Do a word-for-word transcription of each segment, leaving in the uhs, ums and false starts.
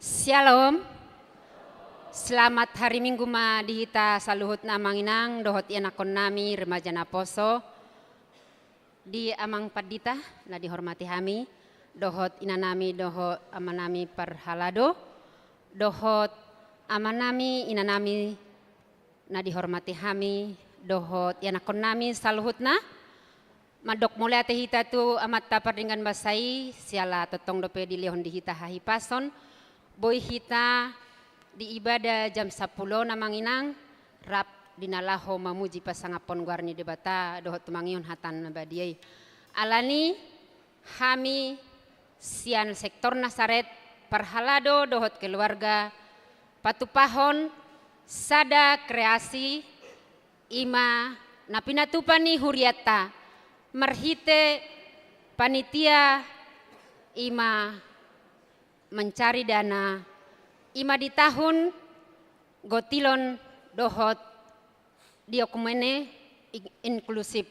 Syalom. Selamat hari Minggu ma di hita saluhutna, amang inang dohot ianakhonnami remaja naposo, di amang pandita na dihormati hami, dohot inanami dohot amanami parhalado, dohot amanami inanami na dihormati hami dohot ianakkonnami saluhutna. Mandok mauliate hita tu Amanta Pardenggan Basa i, siala tongtong dope dilehon di hita hahipason, boi hita di ibada jam sampulu on, amang inang, rap di na laho mamuji pasangaphon goar ni Debata dohot tumangihon hata na badia i. Alani hami sian sektor Nasaret, parhalado dohot keluarga, patupahon sada kreasi, i ma na pinatupa ni hurianta marhite panitia, i ma mencari dana, i ma di tahun gotilon dohot di okumene in-, inklusif.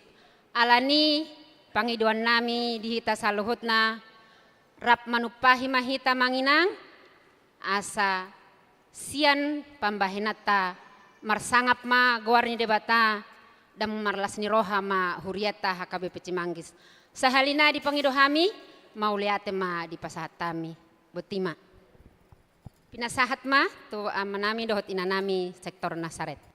Alani pangidoannami di hita saluhutna, rap manumpahi ma hita, amang inang, asa sian pambahenanta marsangap ma goar ni Debata, dan marlas ni roha ma hurianta H K B P Cimanggis. Sahali nai dipangido hami, mauliate ma dipasahat hami. Boti ma. Pinasahat ma tu amanami dohot inanami sektor Nasaret.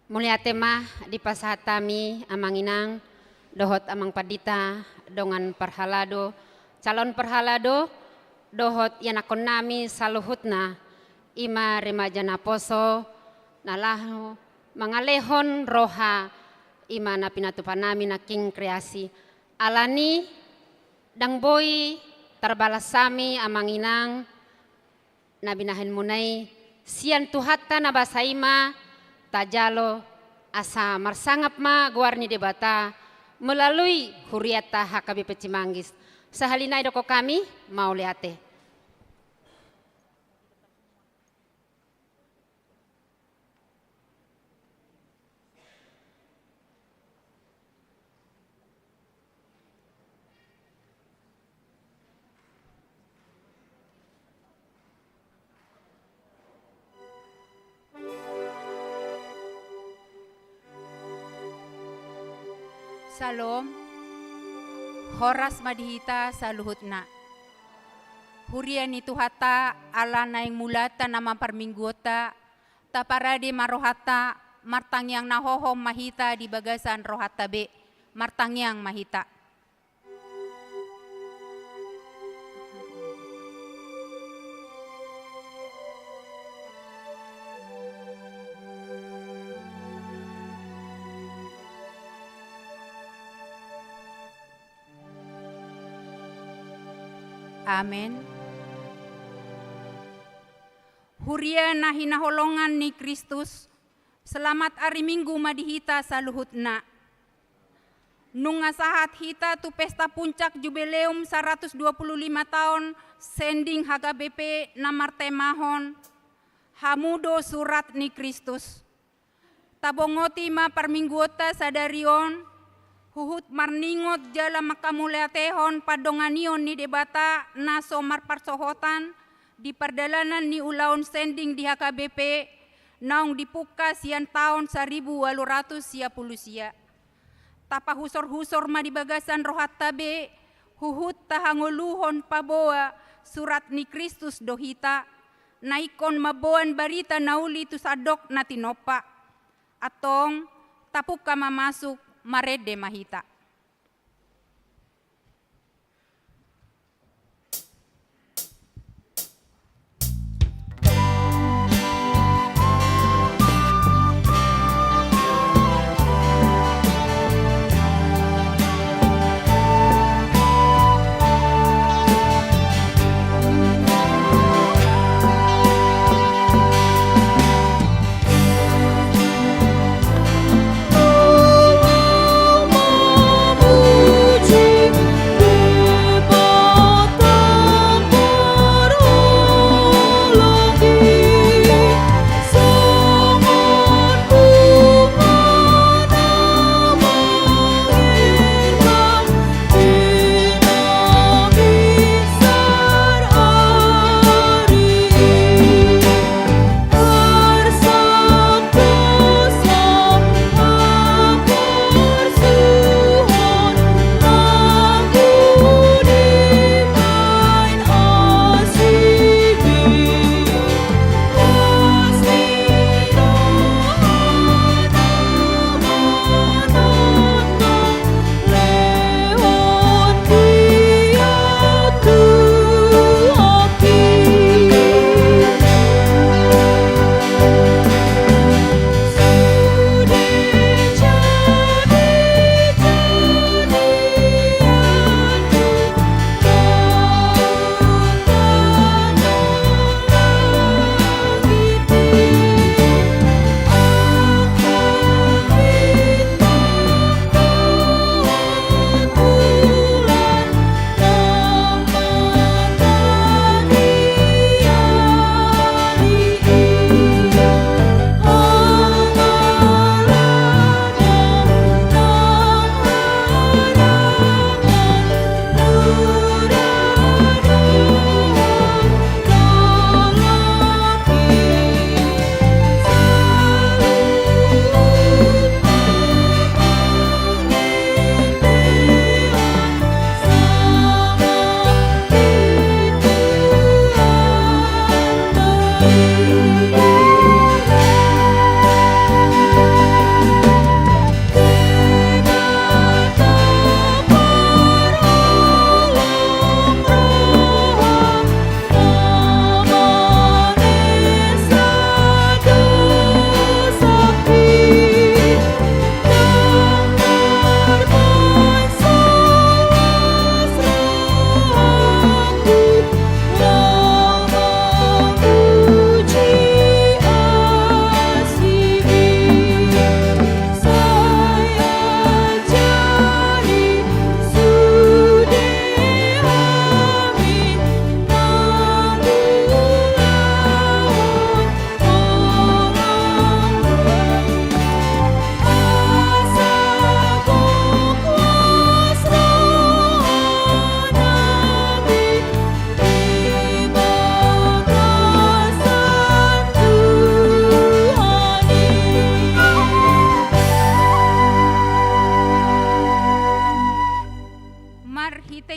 Mauliate ma dipasahat hami amang inang, dohot amang pandita, dongan parhalado, calon parhalado, dohot ianakhonnami saluhutna, i ma remaja naposo, na laho mangalehon roha, i ma na pinatupa nami nangkin kreasi. Alani, ndang boi tarbalas hami amang inang, na binahenmuna i, sian Tuhanta na basa i ma tajalo, asa marsangap ma goar ni Debata melalui hurianta H K B P Cimanggis. Sahali nai dohonon hami, mauliate. Syalom. Horas ma di hita saluhutna. Huria ni Tuhanta, ala naeng mulaanta na marparmingguonta, taparade ma rohanta, martangiang na hohom ma hita di bagasan rohanta be, martangiang ma hita. Amen. Huria na hinaholongan ni Kristus, selamat ari Minggu ma di hita saluhutna. Nunga sahat hita tu pesta puncak jubileum saratus dua pulu lima taon sending H K B P na martemahon, Hamu do Surat ni Kristus. Tabongoti ma parmingguonta sadari on, huhut marningot jala manghamauliatehon pandonganion ni Debata na so marparsohotan di pardalanan ni ulaon sending di H K B P, naung dipungka sian taon saribu ualu ratus sia pulu sia. Tapahusorhusor ma di bagasan rohanta be, huhut tahangoluhon paboa Surat ni Kristus do hita, na ingkon mamboan barita na uli tu sandok na tinompa. Antong, tapungka ma masuk, marende ma hita.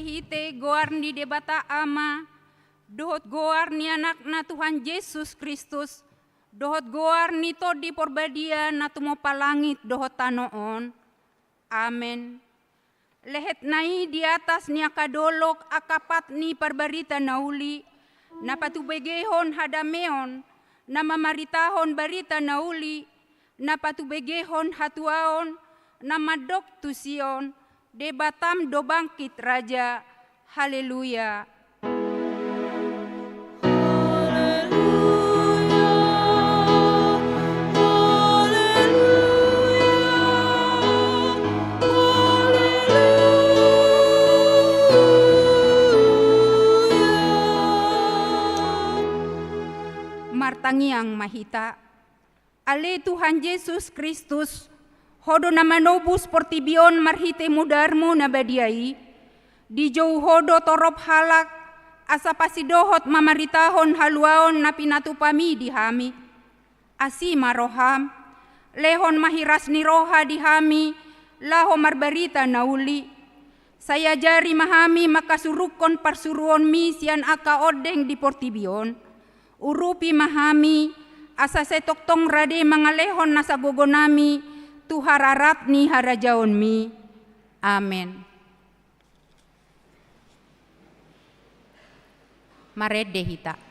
Marhite goar ni Debata Ama, dohot goar ni Anakna Tuhan Jesus Kristus, dohot goar ni Tondi Porbadia na tumompa langit dohot tano on. Amen. Lehetna i di atas ni angka dolok angka pat ni parbarita na uli, na patubegehon hadameon, na mamaritahon barita na uli, na patubegehon hatuaon, na mandok tu Sion, Debatam do bangkit raja. Haleluya. Haleluya, haleluya, haleluya. Martangiang ma hita. Ale Tuhan Jesus Kristus, Ho do na manobus portibi on marhite mudarmu na badia i, dijou Ho do torop halak, asa pasidohot mamaritahon haluaon na pinatupami di hami. Asi ma roham, lehon ma hiras ni roha di hami, laho marbarita na uli. Sai ajari ma hami mangkasurungkon parsuruonmi sian angka ondeng di portibi on. Urupi ma hami, asa sai tongtong rade mangalehon nasa gogonami tu hararat ni harajaonmi. Amen. Marende hita.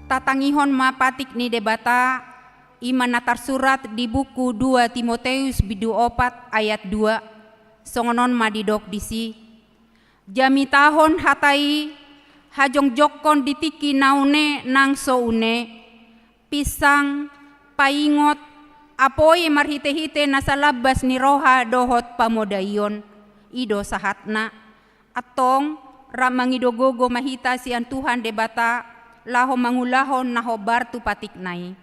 Tatangihon ma patik ni Debata, i ma na tarsurat di buku dua Timoteus bindu opat ayat dua. Songon on ma didok disi. Jamitahon hata i, hajongjongkon di tingki na une nang so une, pinsang, paingot, apoi marhitehite nasa lambas ni roha dohot pamodaion, i do sahatna. Antong, rap mangido gogo ma hita sian Tuhan Debata, laho mangulahon na hombar tu patikna i.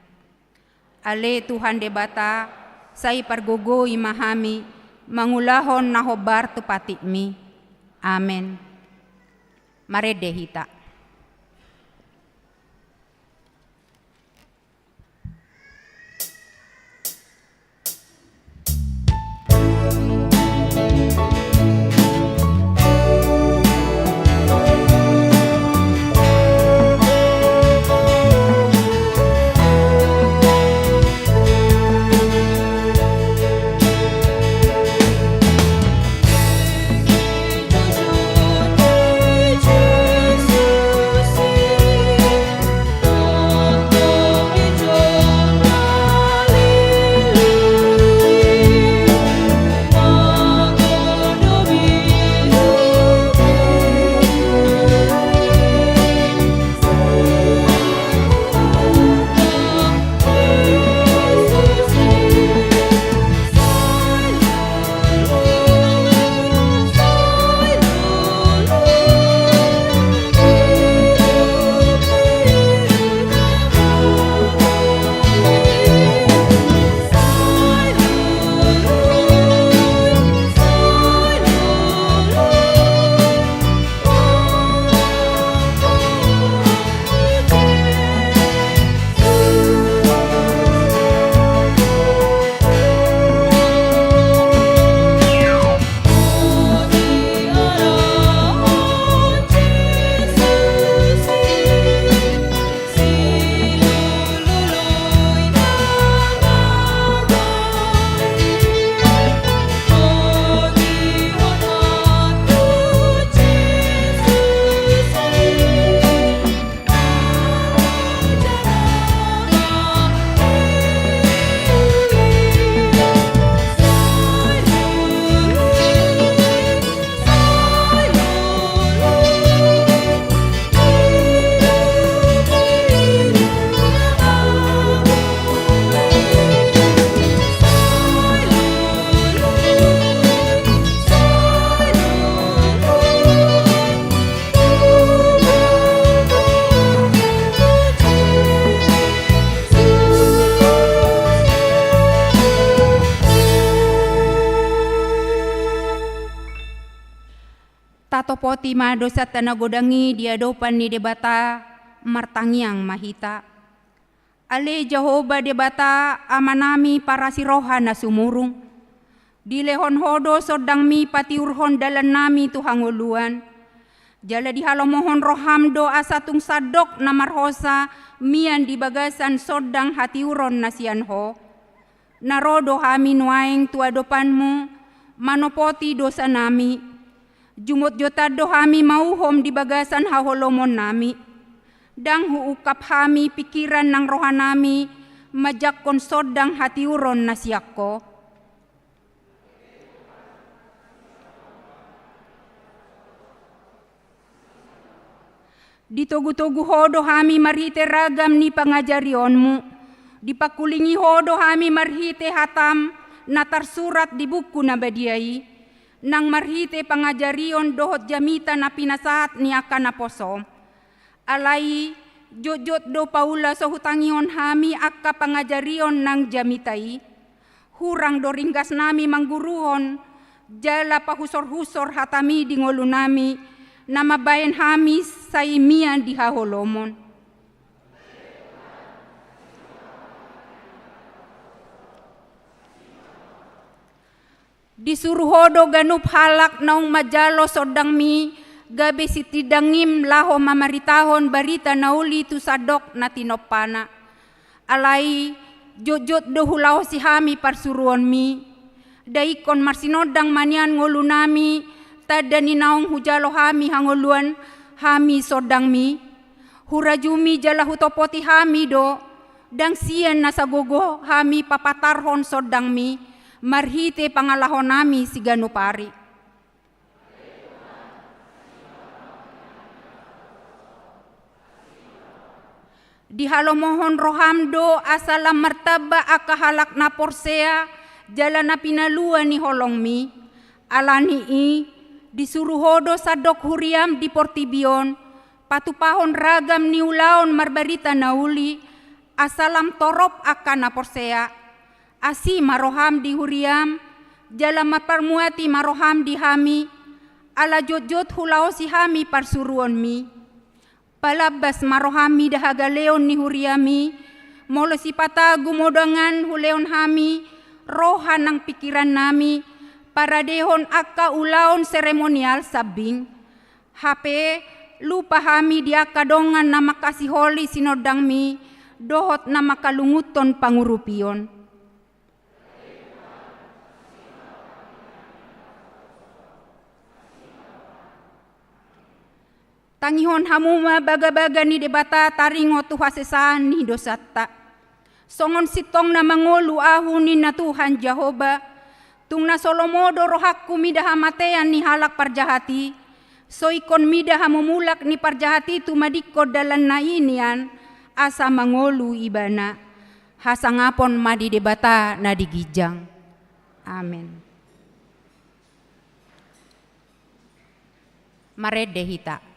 Ale Tuhan Debata, sai pargogoi ma hami, mangulahon na hombar tu patikmi. Amen. Marende hita. Tatopoti ma dosanta na godang i di adopan ni Debata, martangiang ma hita. Ale Jahowa Debata, Amanami parasi roha na sumurung, dilehon Ho do sondangMi patiurhon dalannami tu hangoluan. Jala dihalomohon rohaM do asa tung sandok na marhosa mian di bagasan sondang hatiuron na sian Ho. Na ro do hami nuaeng tu adopanMu, manopoti dosanami. Jumotjotan do hami mauhom di bagasan haholomonnami. Ndang huungkap hami pingkiran nang rohanami manjangkon sondang hatiuron na sian Ho. Ditogutogu Ho do hami marhite ragam ni pangajarionMu. Dipangkulingi Ho do hami marhite hataM na tarsurat di buku na badia i, nang marhite pangajarion dohot jamita na pinasahat ni angka naposoM. Alai jotjot do paula so hutangihon hami angka pangajarion nang jamita i. Hurang do ringgasnami mangguruhon, jala pahusorhusor hataMi di ngolunami, na mambahen hami sai mian di haholomon. Disuru Ho do ganup halak naung manjalo sondangMi, gabe sitindangIM laho mamaritahon barita na uli tu sandok na tinompana. Alai jotjot do hulaosi hami parsuruonMi. Nda ingkon marsinondang ma nian ngolunami, tanda ni naung hujalo hami hangoluan hami sondangMi. Hurajumi jala hutopoti hami do, ndang sian nasa gogo hami papatarhon sondangMi, marhite pangalahonami siganup ari. Dihalomohon rohaM do asa lam martamba angka halak na porsea, jala na pinalua ni holongMi. Alani i, disuru Ho do sandok huriaM di portibi on, patupahon ragam ni ulaon marbarita na uli, asa lam torop angka na porsea. Asi ma rohaM di huriaM, jala mamparmuati ma rohaM di hami, ala jotjot hulaosi hami parsuruonMi. Palambas ma rohaM mida hagaleon ni huriaMi, molo sipata gumodangan hulehon hami roha nang pingkirannami, paradehon angka ulaon seremonial sambing. Hape, lupa hami di angka dongan na mangkasiholi sinondangMi, dohot na mangkalungunhon pangurupion. Tangihon hamu ma bagabaga ni Debata taringot tu hasesaan ni dosanta. Songon sintong na mangolu ahu ninna Tuhan Jahowa, tung na so lomo do rohangku mida hamatean ni halak parjahat i, so ingkon mida hamumulak ni parjahat i tumadingkon dalanna i nian, asa mangolu ibana. Hasangapon ma di Debata na di ginjang. Amen. Marende hita.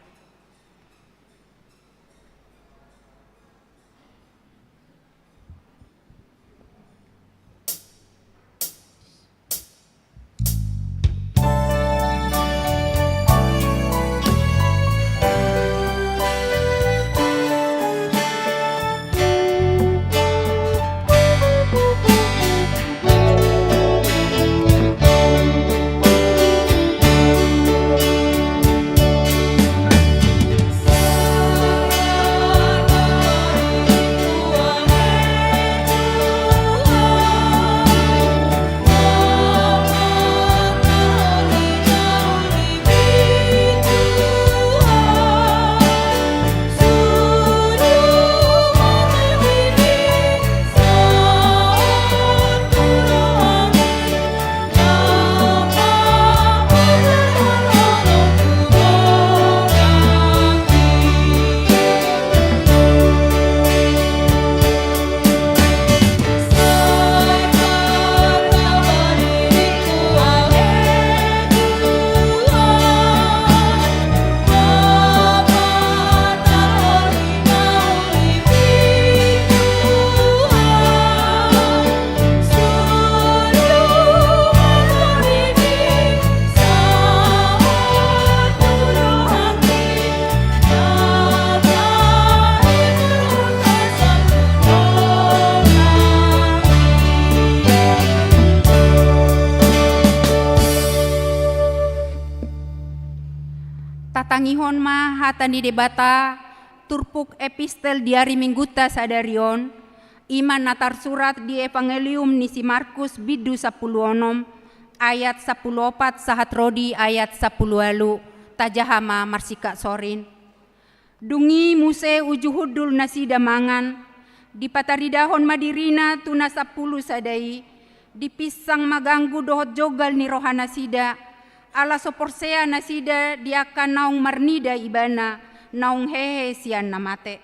Tatangihon ma hata ni Debata, turpuk epistel di ari Minggunta sadari on, i ma na tarsurat di Evangelium ni si Markus bindu sampulu onom, ayat sampulu opat sahat ro di ayat sampulu ualu, tajaha ma marsingkat sorin. Dung i muse uju hundul nasida mangan, dipataridahon ma dirina tu na sampulu sada i, dipinsang ma ganggu dohot jonggal ni rohanasida, ala so porsea nasida di angka naung marnida ibana, naung hehe sian na mate.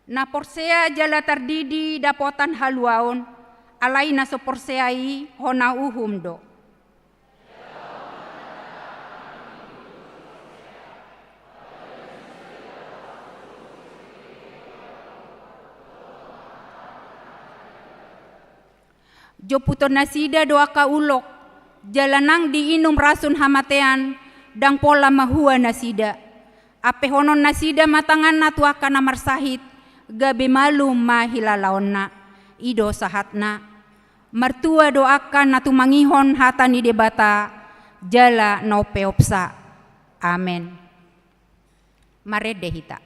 Na porsea jala tardidi dapotan haluaon, alai na so porsea i hona uhum do. Jomputon nasida do angka ulok, jala nang diinum rasun hamatean, ndang pola mahua nasida. Ampehonon nasida ma tanganna tu angka na marsahit, gabe malum ma hilalaonna. I do sahatna. Martua do angka na tumangihon hata ni Debata, jala na umpeopsa. Amen. Marende hita.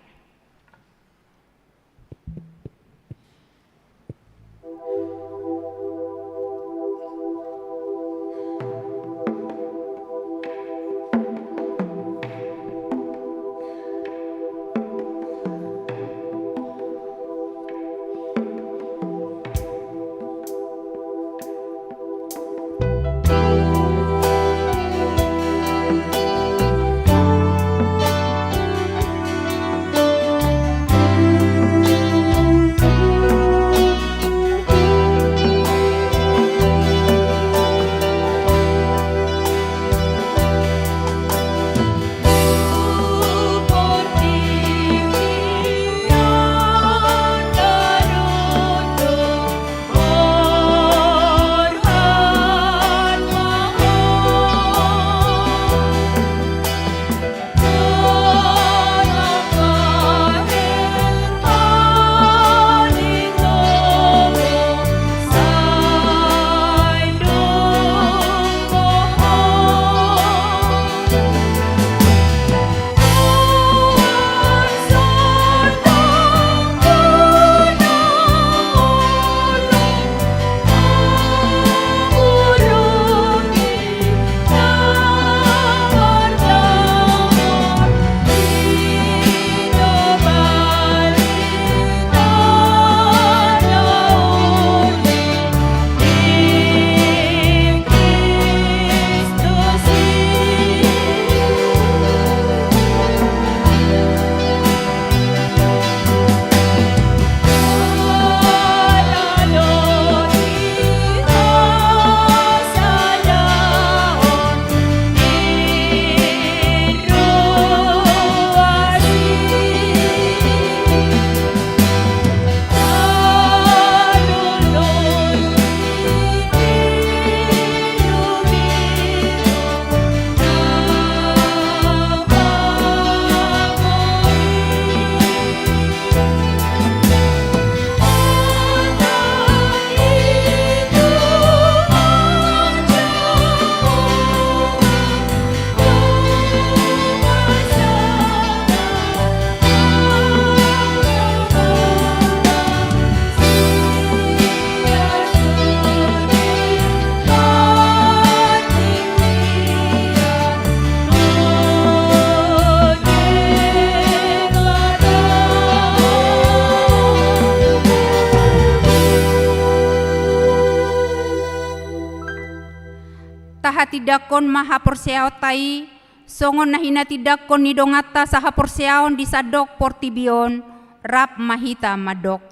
Tahatindangkon ma haporseaonta i, songon na hinatindangkon ni donganta sahaporseaon di sandok portibi on, rap ma hita mandok.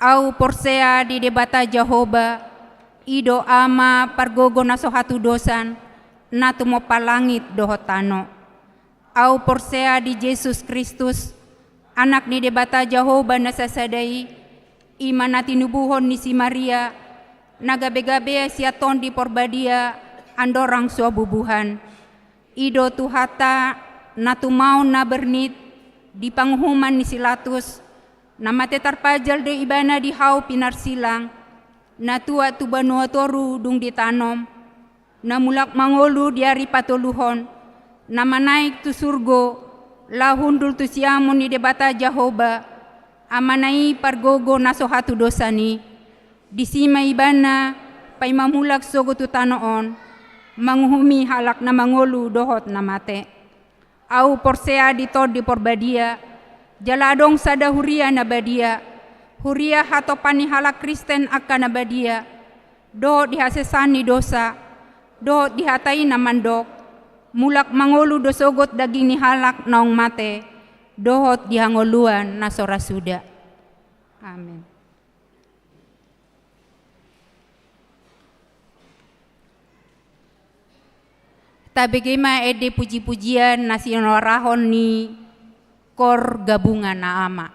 Ahu porsea di Debata Jahowa, i do Ama pargogo na so hatudosan, na tumompa langit dohot tano. Ahu porsea di Jesus Kristus, Anak ni Debata Jahowa na sasada i, i ma na tinubuhon ni si Maria, na gabe-gabea sian Tondi Porbadia, andorang so bubuhan. I do Tuhanta, na tumaon na bernit, di panguhuman ni si Latus, Na mate tarpajal do ibana di hau pinarsilang, na tuat tu banua toru dung ditanom, na mulak mangolu di ari patoluhon, na manaek tu surgo, laho hundul tu siamun ni Debata Jahowa, Amana i pargogo na so hatudosan i. Disi ma ibana paima mulak sogot tu tano on, manguhumi halak na mangolu dohot na mate. Ahu porsea di Tondi Porbadia, jala adong sada huria na badia, huria hatopan ni halak Kristen angka na badia, dohot di hasesaan ni dosa, dohot di hata i na mandok, mulak mangolu do sogot daging ni halak naung mate, dohot di hangoluan na so ra suda. Amen. Tabege ma ende puji-pujian na sinorahon ni Kor Gabungan Naama.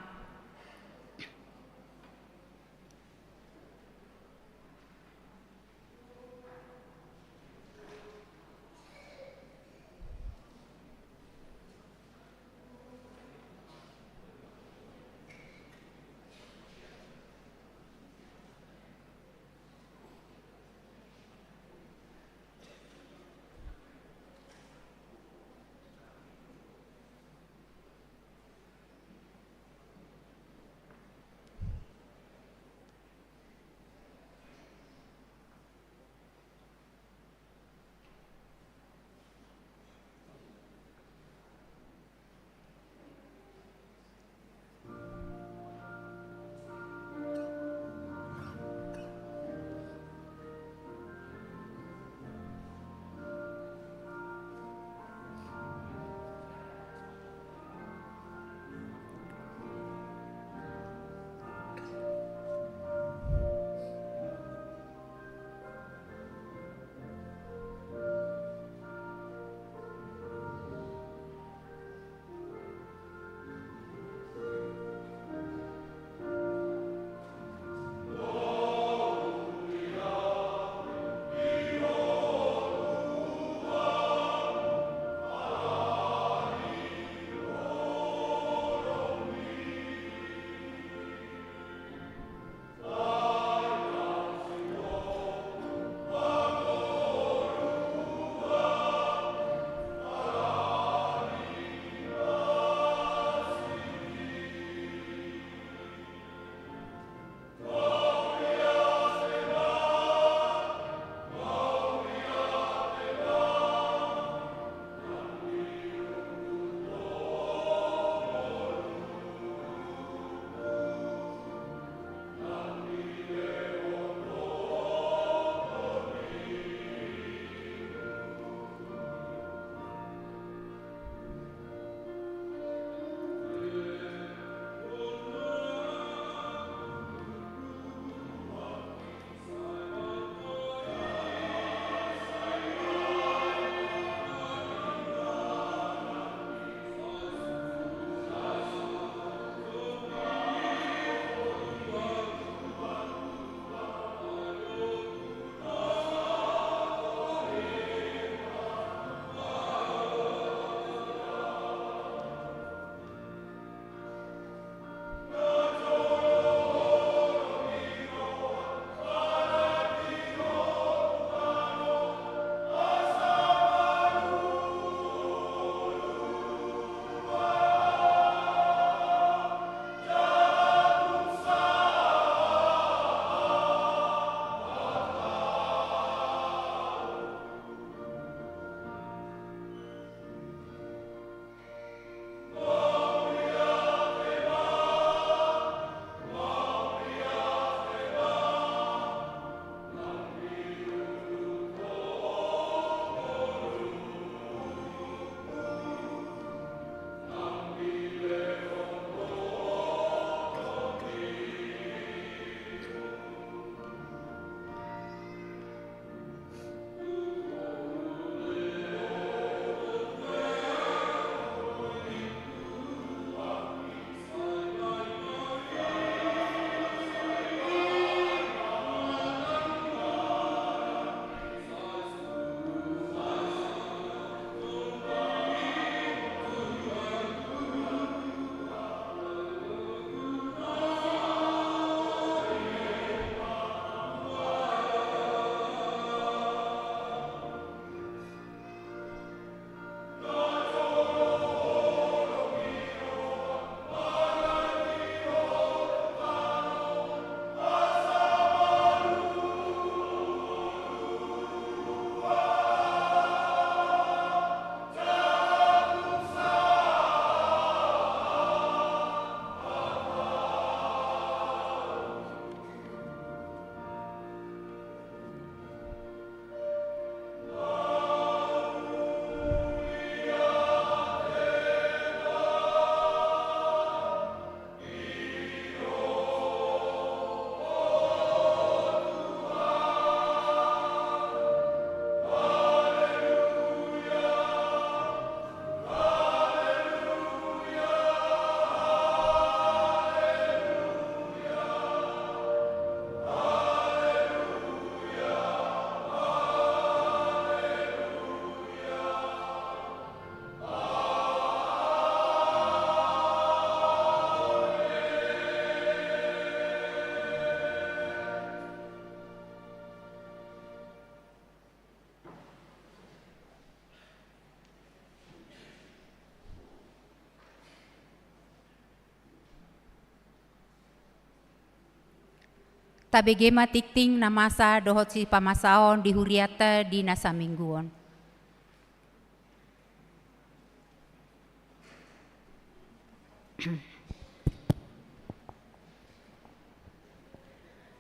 Tabege ma tingting na masa dohot sipamasaon di hurianta di na saminggu on.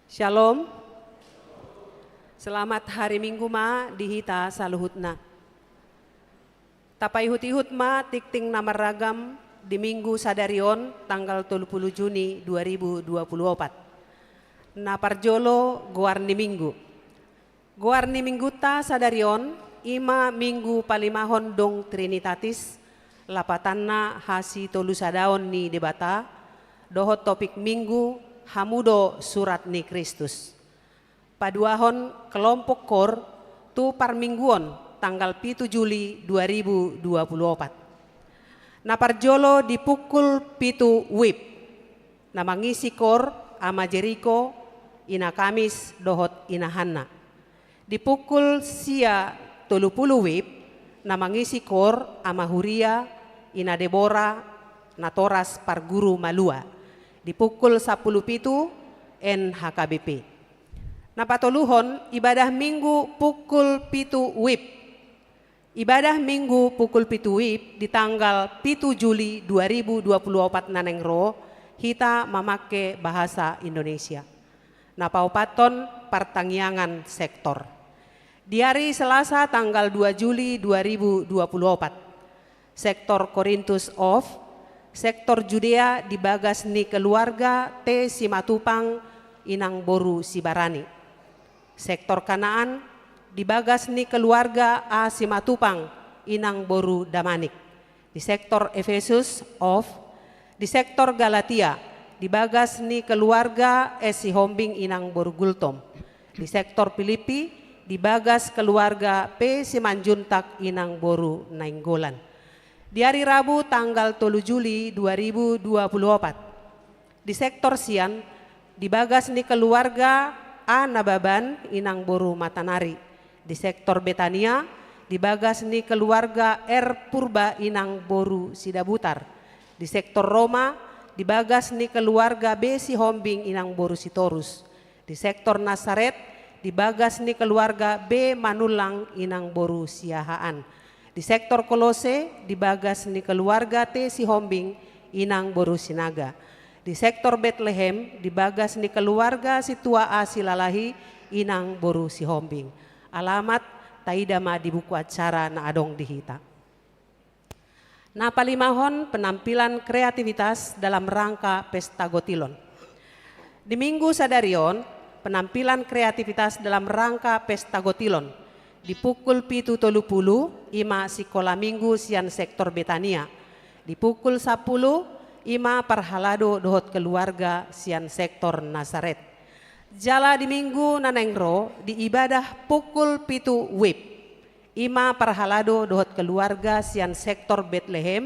Shalom. Selamat hari Minggu ma di hita saluhutna. Tapaihut-ihut ma tingting na marragam di Minggu sadari on, tanggal tolu pulu Juni dua ribu dua pulu opat. Na parjolo, goar ni Minggu. Goar ni Minggunta sadari on i ma Minggu palimahon dung Trinitatis, lapatanna hasitolu sadaon ni Debata, dohot topik Minggu, Hamu do Surat ni Kristus. Paduahon kelompok koor tu parmingguon tanggal pitu Juli dua ribu dua pulu opat. Na parjolo di pukul pitu wib, na mangisi koor Ama Jeriko, Ina Kamis dohot Ina Hanna. Di pukul sia tolu pulu wib, na mangisi koor Ama Huria, Ina Debora, natoras parguru malua. Di pukul sampulu pitu, N H K B P. Na patoluhon, ibadah Minggu pukul pitu wib. Ibadah Minggu pukul pitu wib di tanggal pitu Juli dua ribu dua pulu opat na naeng ro, hita mamangke bahasa Indonesia. Na paopathon, partangiangan sektor. Di ari Selasa tanggal dua Juli dua ribu dua pulu opat, sektor Korintus off, sektor Judea di bagas ni keluarga T Simatupang inang boru Sibarani. Sektor Kanaan di bagas ni keluarga A Simatupang inang boru Damanik. Di sektor Efesus off, di sektor Galatia di bagas ni keluarga S Sihombing inang boru Gultom. Di sektor Pilippi di bagas keluarga P Simanjuntak inang boru Nainggolan. Di ari Rabu tanggal tolu Juli dua ribu dua pulu opat, di sektor Sian di bagas ni keluarga A Nababan inang boru Matanari. Di sektor Betania di bagas ni keluarga R Purba inang boru Sidabutar. Di sektor Roma di bagas ni keluarga B Sihombing inang boru Sitorus. Di sektor Nasaret di bagas ni keluarga B Manullang inang boru Siahaan. Di sektor Kolose di bagas ni keluarga T Sihombing inang boru Sinaga. Di sektor Betlehem di bagas ni keluarga Situa A Silalahi inang boru Sihombing. Alamat taida ma di buku acara na adong di hita. Na palimahon, penampilan kreativitas dalam rangka Pesta Gotilon. Di Minggu sadari on, penampilan kreativitas dalam rangka Pesta Gotilon. Di pukul pitu tolu pulu, i ma sikola Minggu sian sektor Betania. Di pukul sampulu, i ma parhalado dohot keluarga sian sektor Nasaret. Jala di Minggu na naeng ro, di ibadah pukul pitu wib, i ma parhalado dohot keluarga sian sektor Betlehem.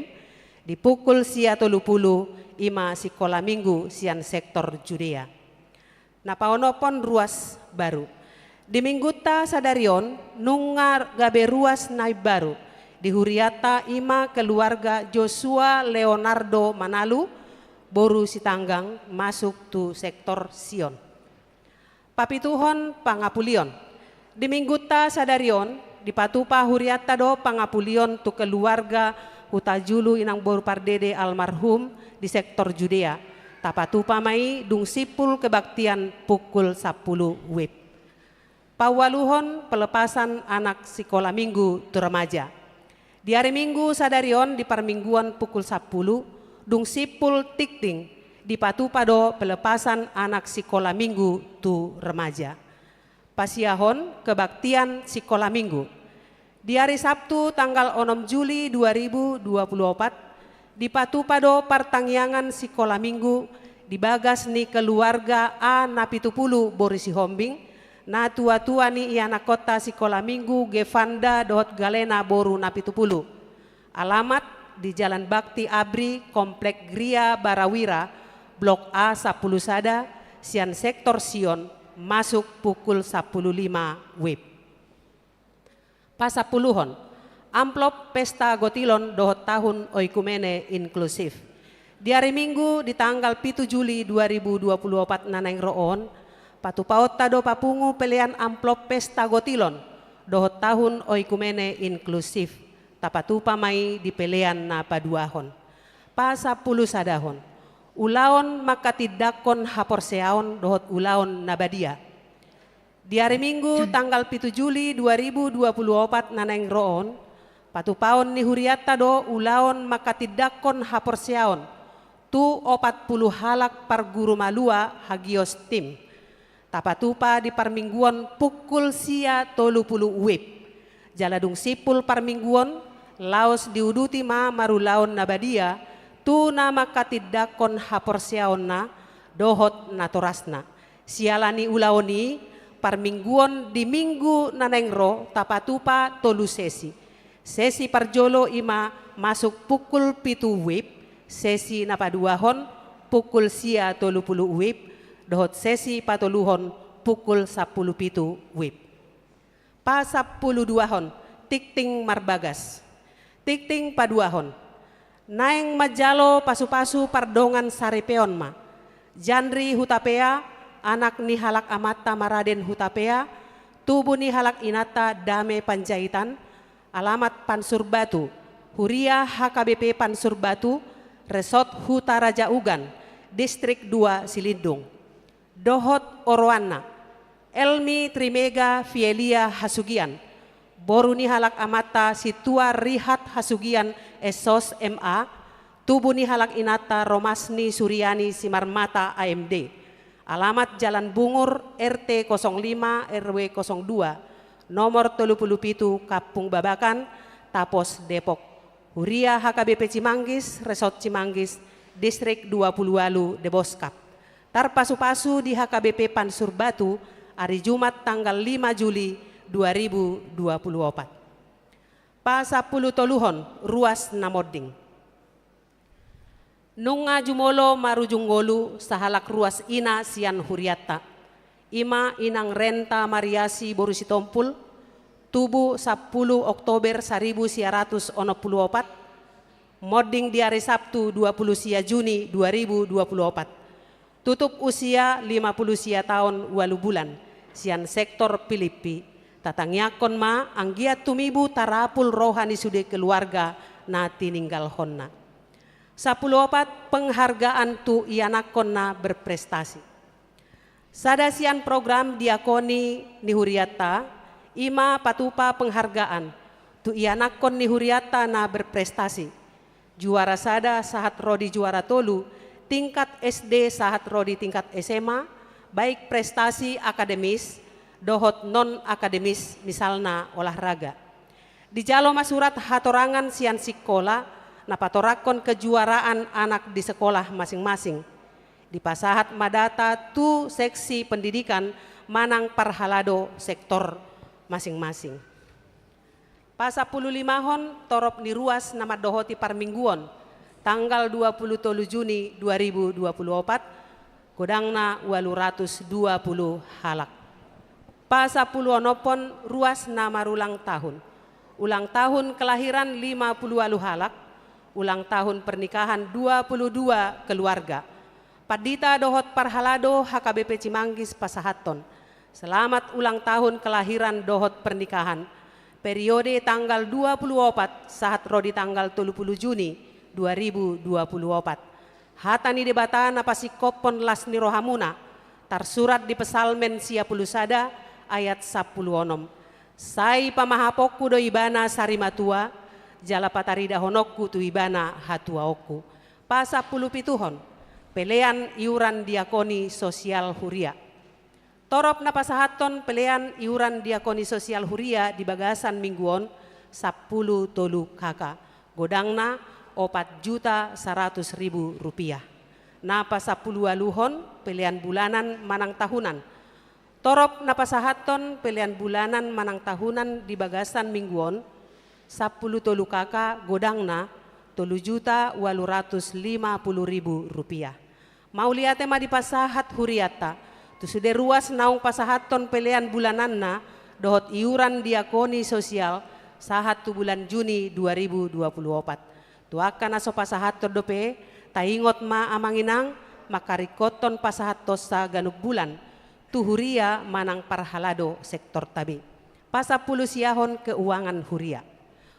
Di pukul sia tolu pulu, i ma sikola Minggu sian sektor Judea. Na paonomhon, ruas baru. Di Minggunta sadari on nunga gabe ruas na imbaru di hurianta, i ma keluarga Joshua Leonardo Manalu boru Sitanggang masuk tu sektor Sion. Papituhon, pangapulion. Di Minggunta sadari on dipatupa hurianta do pangapulion tu keluarga Hutajulu inang boru Pardede almarhum di sektor Judea. Tapatupa ma i dung simpul kebaktian pukul sampulu wib. Paualuhon, pelepasan anak sikola Minggu tu remaja. Di ari Minggu sadari on di parmingguon pukul sampulu, dung simpul tingting, dipatupa do pelepasan anak sikola Minggu tu remaja. Pasiahon, kebaktian sikola Minggu. Di ari Sabtu tanggal onom Juli dua ribu dua pulu opat, dipatupa do partangiangan sikola Minggu di bagas ni keluarga A Napitupulu boru Sihombing, na tua-tua ni ianakkonta sikola Minggu Gevanda dohot Galena boru Napitupulu. Alamat di Jalan Bakti Abri, Komplek Gria Barawira, Blok A sampulu sada, sian sektor Sion, masuk pukul sampulu lima wib. Pasampuluhon, amplop Pesta Gotilon dohot Tahun Oikumene Inklusif. Di ari Minggu di tanggal pitu Juli dua ribu dua pulu opat na naeng ro on, Patupaonta do papungu pelean amplop pesta gotilon dohot tahun oikumene inklusif, tapatupa ma i di pelean na paduahon. Pasampulusadahon, ulaon mangkatindangkon haporseaon dohot ulaon na badia. Di ari Minggu tanggal pitu Juli dua ribu dua puluh opat na naeng ro on, patupaon ni hurianta do ulaon mangkatindangkon haporseaon tu opat pulu halak parguru malua hagios tim. Tapatupa di parmingguon pukul sia tolu pulu wib. Jala dung simpul parmingguon, laos diuduti ma marulaon na badia tu na mangkatindangkon haporseaonna dohot natorasna. Siala ni ulaon i, parmingguon di Minggu na naeng ro tapatupa tolu sesi. Sesi parjolo i ma masuk pukul pitu wib, sesi na paduahon pukul sia tolu pulu wib, dohot sesi patoluhon pukul sampulu pitu wib. Pasampuluduahon, tingting marbagas. Tingting paduahon, naeng manjalo pasupasu pardongan saripeon ma Janri Hutapea, anak ni halak amanta Maraden Hutapea, tubu ni halak inanta Dame Panjaitan, alamat Pansurbatu, huria H K B P Pansurbatu, Resort Huta Raja Ugan, Distrik dua Silindung. Dohot oroanna, Elmi Trimega Vielia Hasugian, boru ni halak amanta Sintua Rihat Hasugian, S Sos, M A, tubu ni halak inanta Romasni Suriani Simarmata, A M D, alamat Jalan Bungur, R T kosong lima, R W kosong dua, nomor tolu pulu pitu, Kampung Babakan, Tapos, Depok. Huria H K B P Cimanggis, Resort Cimanggis, Distrik dua pulu ualu, Deboskap. Tarpasupasu di H K B P Pansurbatu, ari Jumat tanggal lima Juli dua ribu dua puluh opat. Pasampulutoluhon, ruas na monding. Nunga jumolo marujung ngolu sahalak ruas ina sian hurianta. I ma Inang Renta Mariasi boru Sitompul, tubu sampulu Oktober saribu sia ratus onom pulu opat, monding di ari Sabtu dua pulu sia Juni dua ribu dua pulu opat. Tutup usia lima pulu sia taon ualu bulan, sian sektor Pilippi. Tatangiangkon ma anggiat tumibu tarapul roha ni sude keluarga na tininggalhonna. Sampulu opat, penghargaan tu ianakkon na berprestasi. Sada sian program diakoni ni hurianta, i ma patupa penghargaan tu ianakkon ni hurianta na berprestasi. Juara sada sahat ro di juara tolu, tingkat S D sahat ro di tingkat S M A, baik prestasi akademis dohot non akademis, misalna olahraga. Dijalo ma surat hatorangan sian sikola na patorangkon kejuaraan anak di sekolah masing-masing. Dipasahat ma data tu seksi pendidikan manang parhalado sektor masing-masing. Pasampululimahon, torop ni ruas na mandohoti parmingguon, tanggal dua pulu tolu Juni dua ribu dua pulu opat, godangna ualu ratus dua pulu halak. Pasampuluonomhon, ruas na marulang tahun. Ulang tahun kelahiran lima pulu ualu halak, ulang tahun pernikahan dua pulu dua keluarga. Pandita dohot parhalado H K B P Cimanggis pasahathon selamat ulang tahun kelahiran dohot pernikahan, periode tanggal dua pulu opat sahat ro di tanggal tolu pulu Juni dua ribu dua pulu opat. Hata ni Debata na pasingkophon las ni rohamuna, tarsurat di Psalmen sia pulu sada ayat sampulu onom. Sai pamahaponku do ibana sarimatua, jala pataridahononku tu ibana hatuaonku. Pasampulupituhon, pelean iuran diakoni sosial huria. Torop na pasahathon pelean iuran diakoni sosial huria di bagasan minggu on, sampulu tolu K K, godangna opat juta saratus ribu rupiah. Na pasampuluualuhon, pelean bulanan manang tahunan. Torop na pasahathon pelean bulanan manang tahunan di bagasan minggu on, sampulu tolu K K, godangna tolu juta ualu ratus lima pulu ribu rupiah. Mauliate ma dipasahat hurianta tu sude ruas naung pasahathon pelean bulananna dohot iuran diakoni sosial sahat tu bulan Juni dua ribu dua pulu opat. Tu angka na so pasahathon dope, taingot ma amang inang, mangkaringkothon pasahathonsa ganup bulan Tu huria manang parhalado sektorta be. Pasampulu siahon keuangan huria.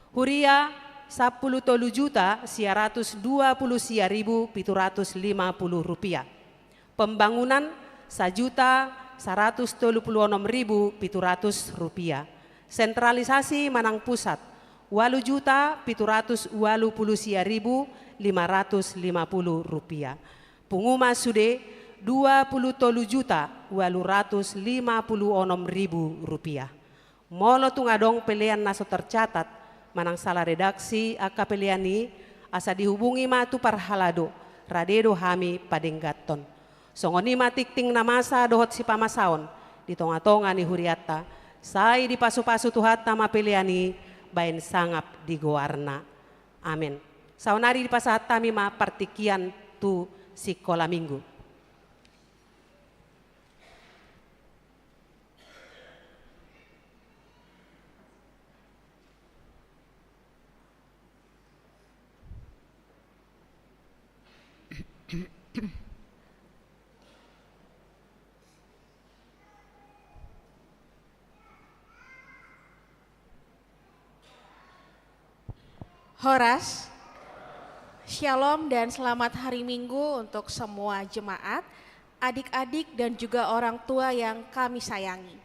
Huria sampulu tolu juta sia ratus dua pulu sia ribu pitu ratus lima pulu rupiah. Pembangunan sajuta saratus tolu pulu onom ribu pitu ratus rupiah. Sentralisasi manang pusat, ualu juta pitu ratus ualu pulu sia ribu lima ratus lima pulu rupiah. Pungu ma sude, dua pulu tolu juta ualu ratus lima pulu onom ribu rupiah. Molo tung adong pelean na so tercatat manang sala redaksi angka pelean i, asa dihubungi ma tu parhalado, rade do hami padengganhon. Songon i ma tingting na masa dohot sipamasaon di tonga-tonga ni hurianta, sai dipasupasu Tuhanta ma pelean i baen sangap di goarna. Amen. Saonari dipasahat hami ma partingkian tu sikola minggu. Horas. Shalom dan selamat hari Minggu untuk semua jemaat, adik-adik dan juga orang tua yang kami sayangi.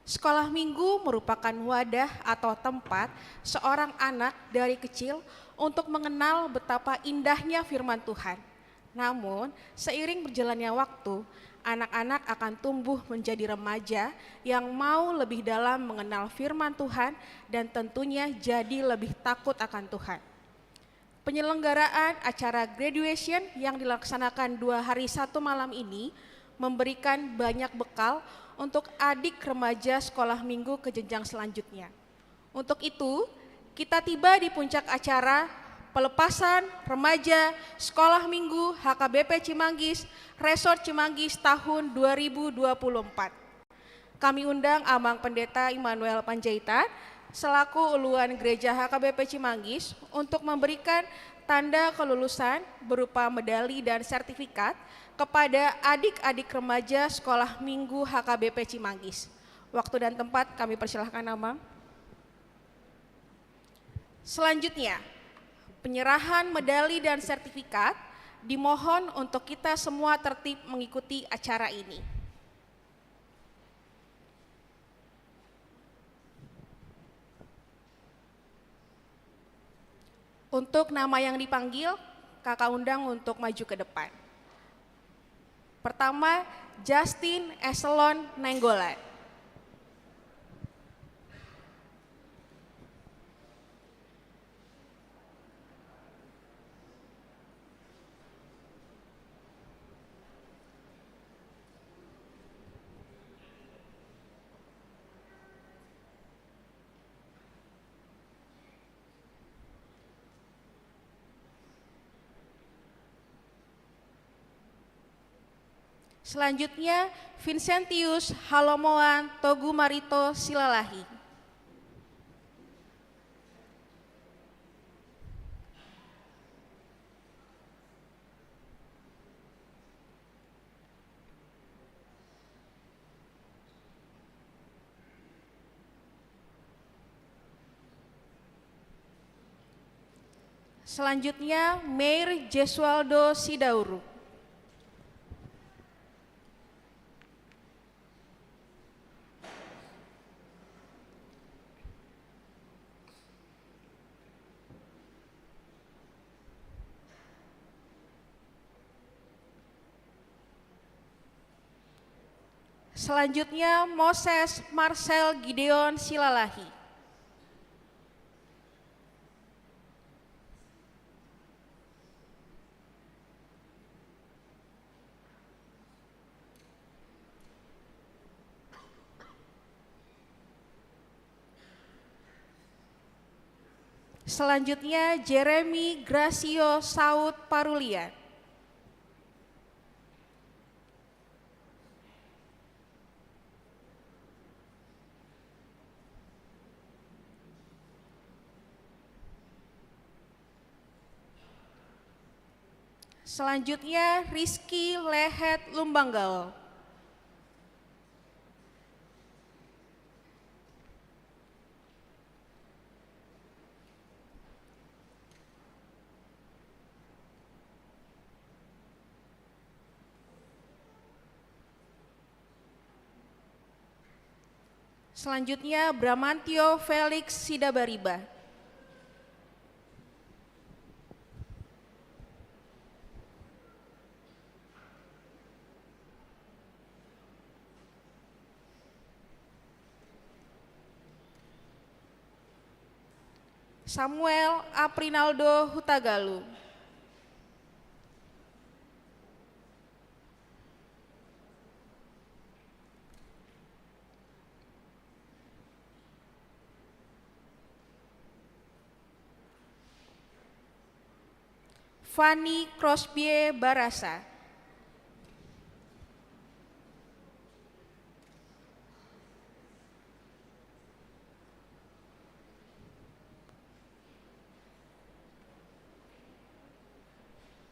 Sekolah Minggu merupakan wadah atau tempat seorang anak dari kecil untuk mengenal betapa indahnya firman Tuhan. Namun, seiring berjalannya waktu, anak-anak akan tumbuh menjadi remaja yang mau lebih dalam mengenal firman Tuhan dan tentunya jadi lebih takut akan Tuhan. Penyelenggaraan acara graduation yang dilaksanakan dua hari satu malam ini memberikan banyak bekal untuk adik remaja sekolah minggu ke jenjang selanjutnya. Untuk itu, kita tiba di puncak acara pelepasan remaja Sekolah Minggu H K B P Cimanggis, Resort Cimanggis tahun dua ribu dua puluh empat. Kami undang Amang Pendeta Immanuel Panjaitan selaku uluan gereja H K B P Cimanggis untuk memberikan tanda kelulusan berupa medali dan sertifikat kepada adik-adik remaja Sekolah Minggu H K B P Cimanggis. Waktu dan tempat kami persilahkan, Amang. Selanjutnya, penyerahan medali dan sertifikat. Dimohon untuk kita semua tertib mengikuti acara ini. Untuk nama yang dipanggil, Kakak undang untuk maju ke depan. Pertama, Justin Eselon Nainggolan. Selanjutnya, Vincentius Halomoan Togumarito Silalahi. Selanjutnya, Meir Jesualdo Sidauruk. Selanjutnya, Moses Marcel Gideon Silalahi. Selanjutnya, Jeremy Gracio Saud Parulian. Selanjutnya, Rizky Lehet Lumbanggao. Selanjutnya, Bramantio Felix Sidabariba. Samuel Aprinaldo Hutagalung. Fanny Crosbie Barasa.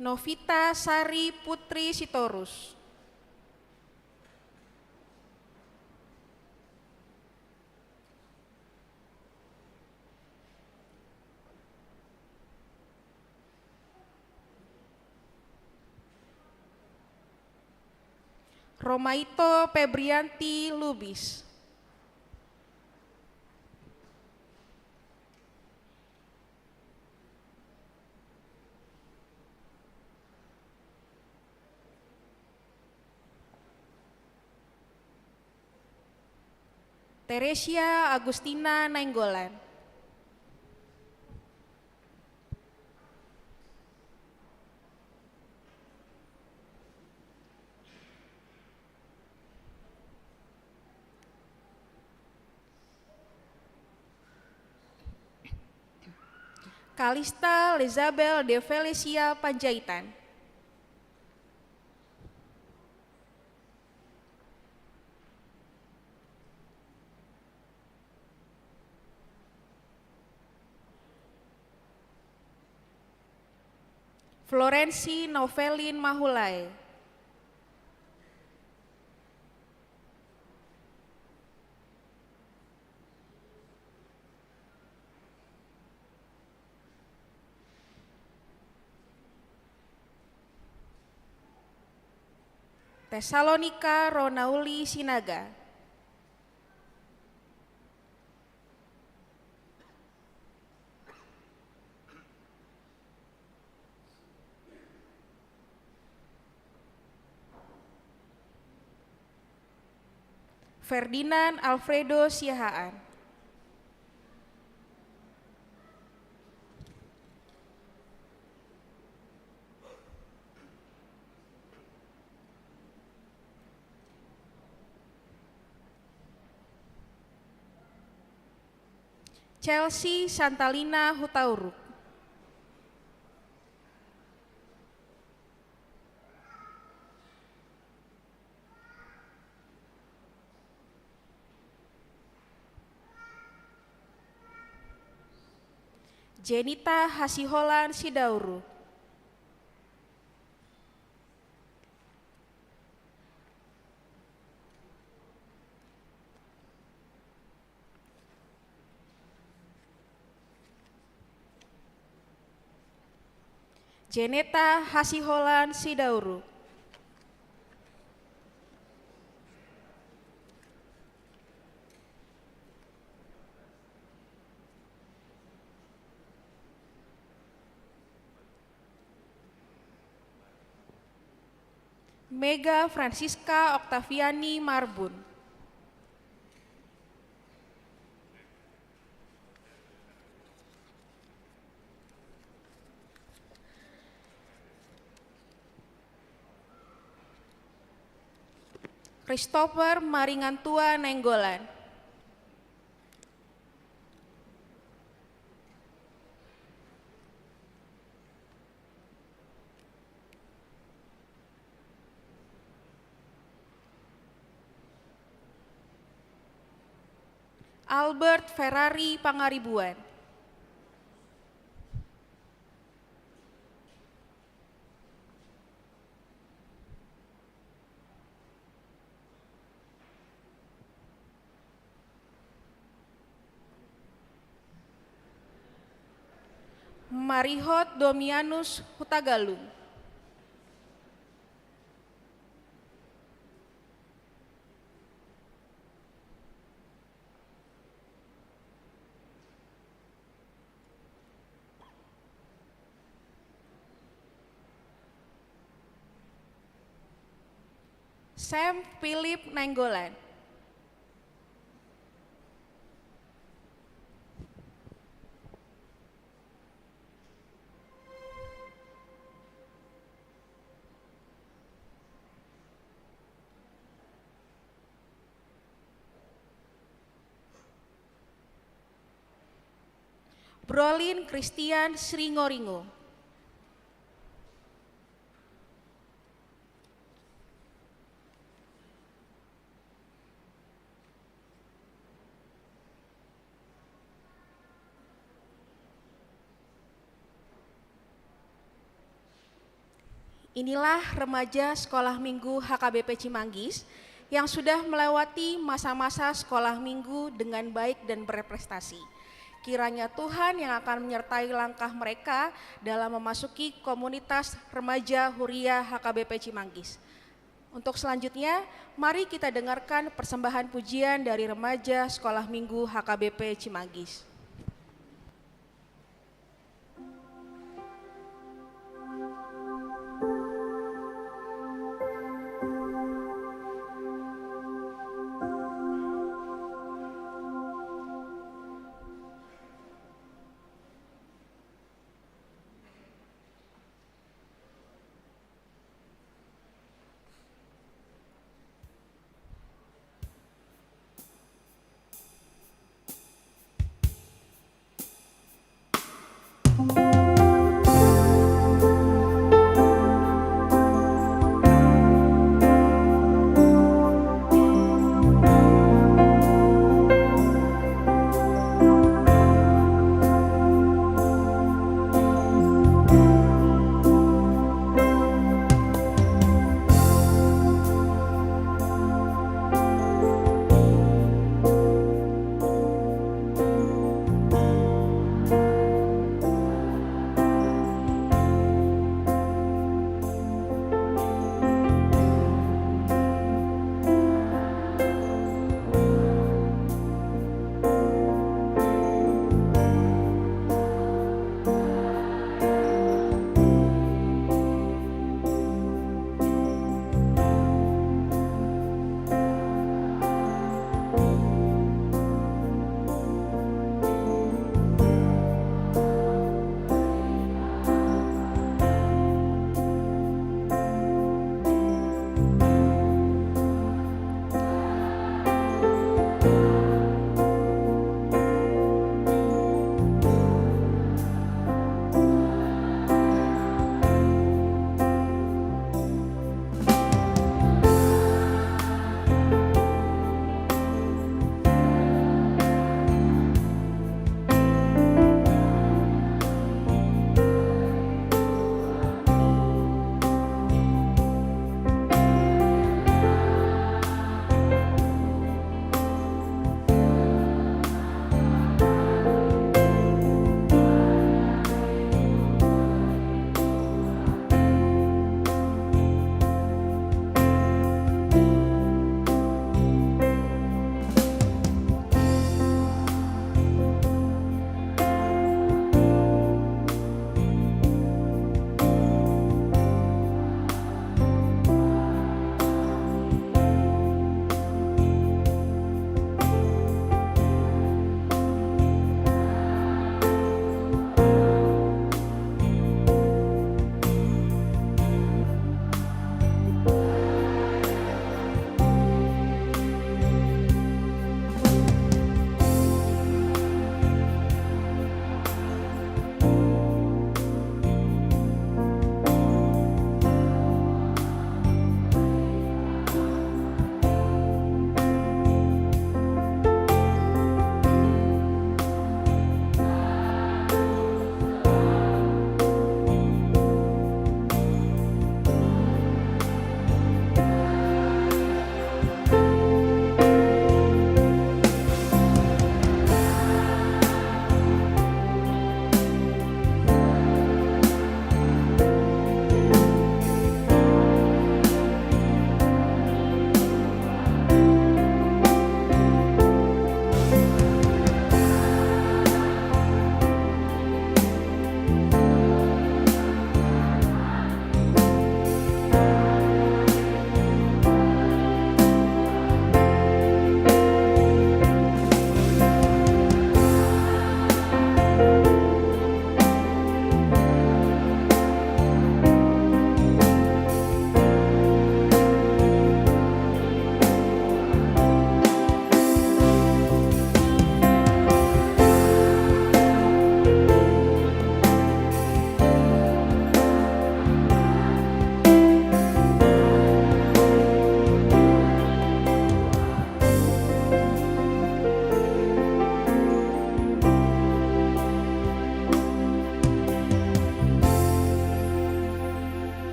Novita Sari Putri Sitorus. Romaito Febrianti Lubis. Teresia Agustina Nainggolan. Kalista Lezabel de Felesia Panjaitan. Florensi Novelin Mahulae. Tesalonika Ronauli Sinaga. Ferdinand Alfredo Siahaan. Chelsea Santalina Hutauruk. Jenita Hasiholan Sidauru. Jeneta Hasiholan Sidauru. Mega Francisca Octaviani Marbun. Christopher Maringantua Nainggolan. Albert Ferrari Pangaribuan. Marihot Domianus Hutagalung. Sam Philip Nainggolan. Brolin Christian Sringoringo. Inilah remaja Sekolah Minggu H K B P Cimanggis yang sudah melewati masa-masa sekolah minggu dengan baik dan berprestasi. Kiranya Tuhan yang akan menyertai langkah mereka dalam memasuki komunitas remaja Huria H K B P Cimanggis. Untuk selanjutnya, mari kita dengarkan persembahan pujian dari remaja Sekolah Minggu H K B P Cimanggis.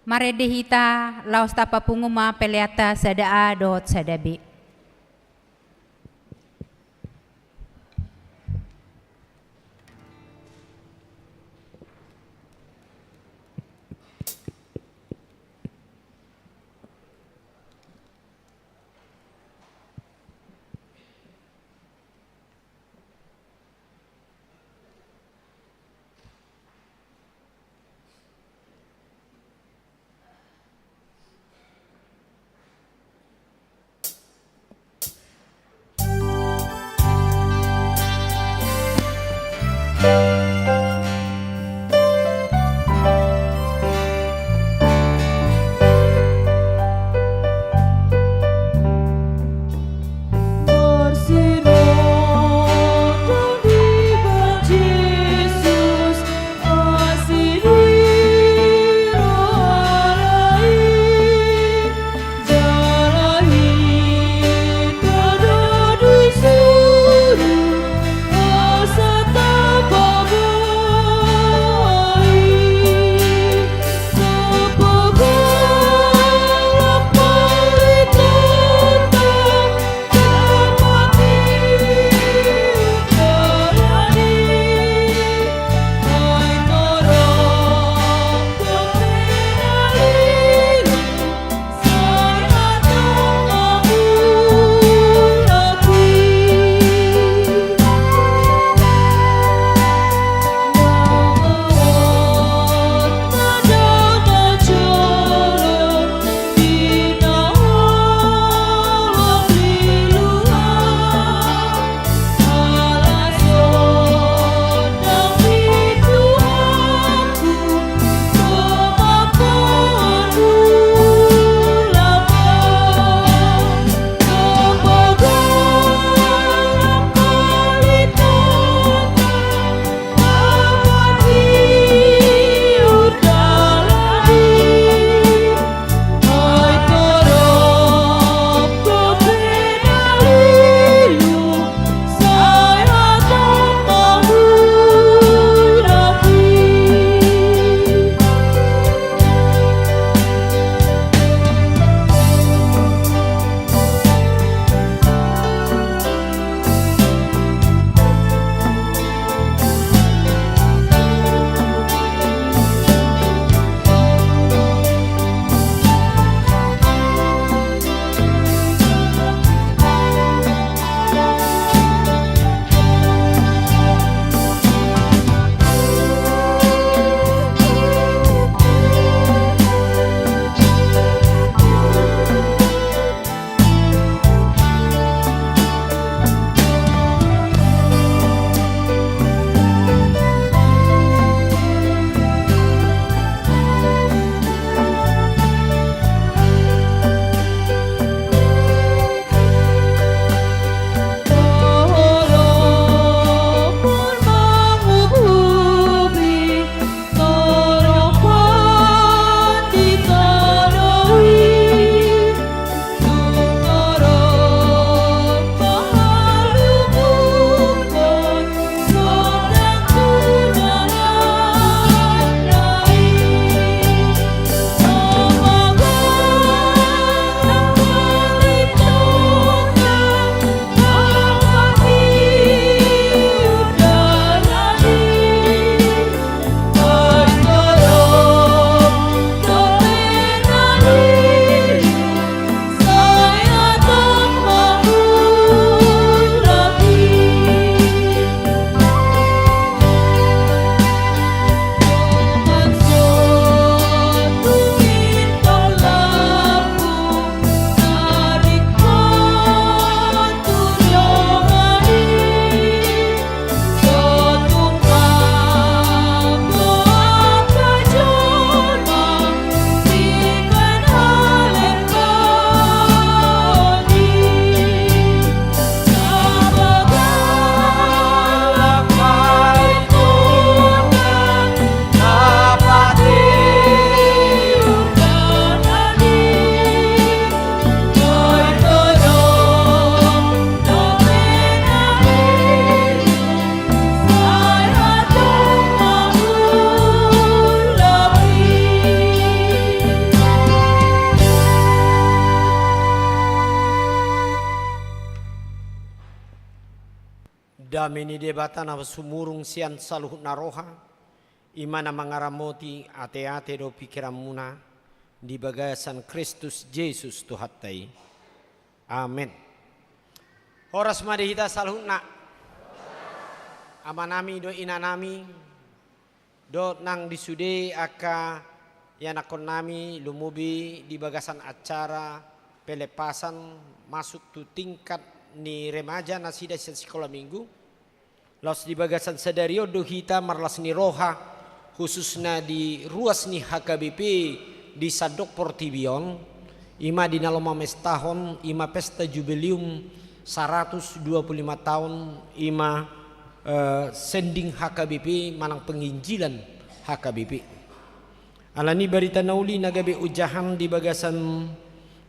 Marende hita, laos tapapungu ma peleanta sada A dohot sada B. Dame ni Debata na sumurung sian saluhut na roha, i ma na mangaramoti ateate dohot pingkiranmuna di bagasan Kristus Jesus Tuhanta i. Amen. Horas ma di hita saluhutna. Amanami dohot inanami, dohot nang di sude angka ianakkonnami, lumobi di bagasan acara pelepasan masuk tu tingkat ni remaja nasida sian sikola minggu. Laos di bagasan sadari on do hita marlas ni roha, khususna di ruas ni H K B P di sandok portibi on, i ma di na laho mamestahon, i ma pesta jubileum saratus dua pulu lima taon, i ma eh, sending H K B P manang penginjilan H K B P. Alani barita na uli na gabe ojahan di bagasan